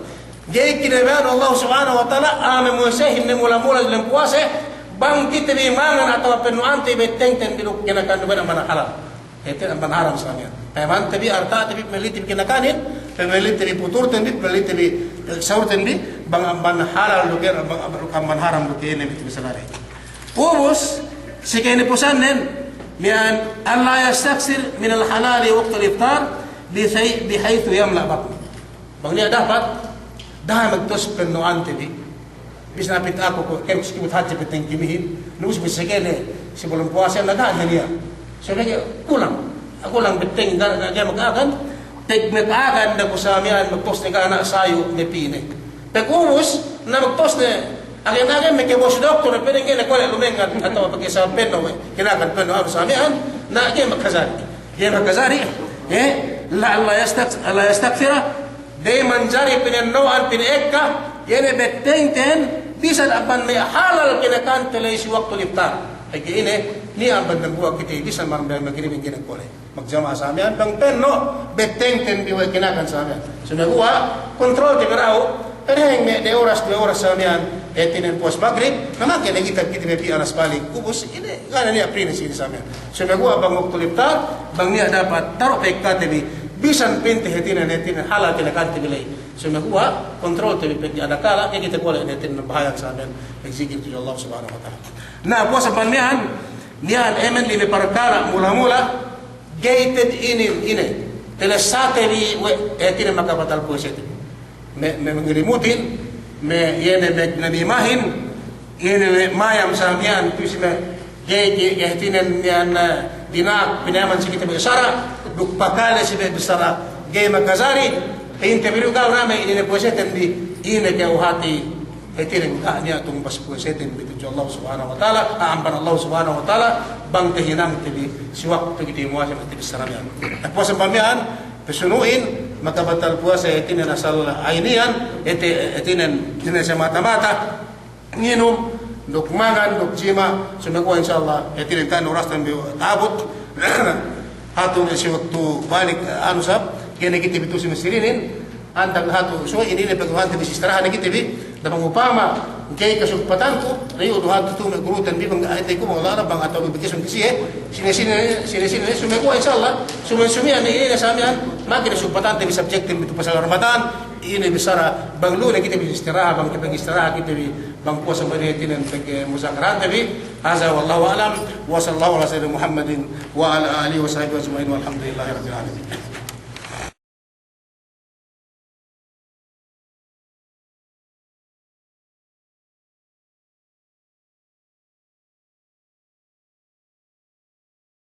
Ga'i kinabaya'an we' Allahu Subhanahu wa Ta'ala, a'a me' muwasehin ne mula-mula diyalem puwase, bang kite bi mangan atawa penno'ante bettengten bi duk kinakan du bang amban halal. Hātinen amban haram sa miya'an. Payamante bi, arta'te bi, pamellite bi kinakanin, pamellite bi puturten bi, pamellite bi, eh, sahurten bi, bang amban halal duk, bang amban, amban haram duk, ine bi, misalne. Ubus, si ka'inipusannen, miya'an, alla yastakthir minal halali waqtal iftar, bihai-, bihaythu yamla' batnahu. Bang niya' dapat, da'a magtawus penno'ante bi. Bisan apit aku ko', kēmon si kibut hadja betteng kimihin, nubus bi si kene, si bulun puwase, na da'a niya'. Sa miya'an kulang, kulang betteng, ga', ga', ga'i maka'akan, pegge' maka'akan da'a ku sa miya'an, magtawus ne ga' ana' sayu' ne pī ne. Pegge' ubus, na magtawus ne, agen-agen me' kebuwas doktor, pegge' ne kole' lumengngan, atawa pegge' sa penno' we', kinakan penno' abu sa miya'an, na ga'i makajari. Ga'i makajari, eh, la, alla yastak-, alla yastakthira, Da'a manjari pinenno'an, pina'ekka, iye ne bettengten, bisan amban me' halal kinakante ley si waktu iftar. Pegge' ine, niya' amban dambuwa' kite, bisan amban me' magrib ga'i ne kole' magjama'a sa miya'an, bang penno', bettengten bi we' kinakan sa miya'an. Sumeguwa', kontrolte bi dahu', pereng me' de oras, duwe oras sa miya'an, hātinen puwas magrib, na mangke ne kite, kite bi anas balik, ubus, ine, Ga' ne niya' prine si sa miya'an. Sumeguwa' bang waktu iftar, bang niya' dapat, taru' pe kate bi, bisan pinte hātinen, hātinen, halal kinakante bi ley. Sumeguwa', kontrolte bi pegge' adakala', ga'i kite kole' ne hātinen bahayang sa miya'an, magjikil tudju Allah Subhanahu wa Ta'ala. Na, puwas amban miya'an, miya'an emen lime parkala' mula-mula, ga'i te inin, ine, telessate bi we', hātinen makabatal puwasete bi. Me', me' mangilimutin, me' iye ne me' namimahin, iye ne me' mayam sa miya'an, tu si me' ga'i, ga'i, ga'i hātinen miya'an, eh, dina'ak pinayaman si kite me' sara', duk pakale si me' bissara ga'i makajari, pa'inte bi du ga' ne me' ine puwaseten bi, ine kew hāti, hātinen ga' niya' tumbas puwaseten bi tudju Allah Subhanahu wa Ta'ala, a, amban Allah Subhanahu wa Ta'ala, bang tahinangte bi, si waktu kite muwase me' bissara miya'an. Puwas amban miya'an, Sunu'in, makabatal puwasa hātinen asal ayniyan, hāti-, hātinen, hātinen semata-mata, nginum, duk mangan, duk jima', sumeguwa' insya Allah, hātinen kan oras tan bi ta'abut, hatu si waktu balik, anu sab, kene kite bi tu'u si masjidin, antag hatu, so inin ne pag'uhan te bi si istirahat ne kite bi, Na bang upama, ga'i kasugpatanku, riyu' du hatu tu'u me' gurutan bi bang a'ite ku bang Allah bang atawa bi bikisun kisiye, sine-sine, sine-sine, sumeguwa' insya Allah, sumiyan-sumiyan, inin ne samiyan, maki ne sugpatante bi subject te bi tu'u pasal Ramadan, inin bissara, bang lu ne kite bi istirahat, bang kite bi istirahat, kite bi, bang puwasa bang hātinen pegge' muzakarahante bi, hadha wallahu a'lam, wa sallallahu ala sayyidina Muhammadin, wa ala alihi wa sahbihi ajma'in, walhamdulillahi rabbil alamin.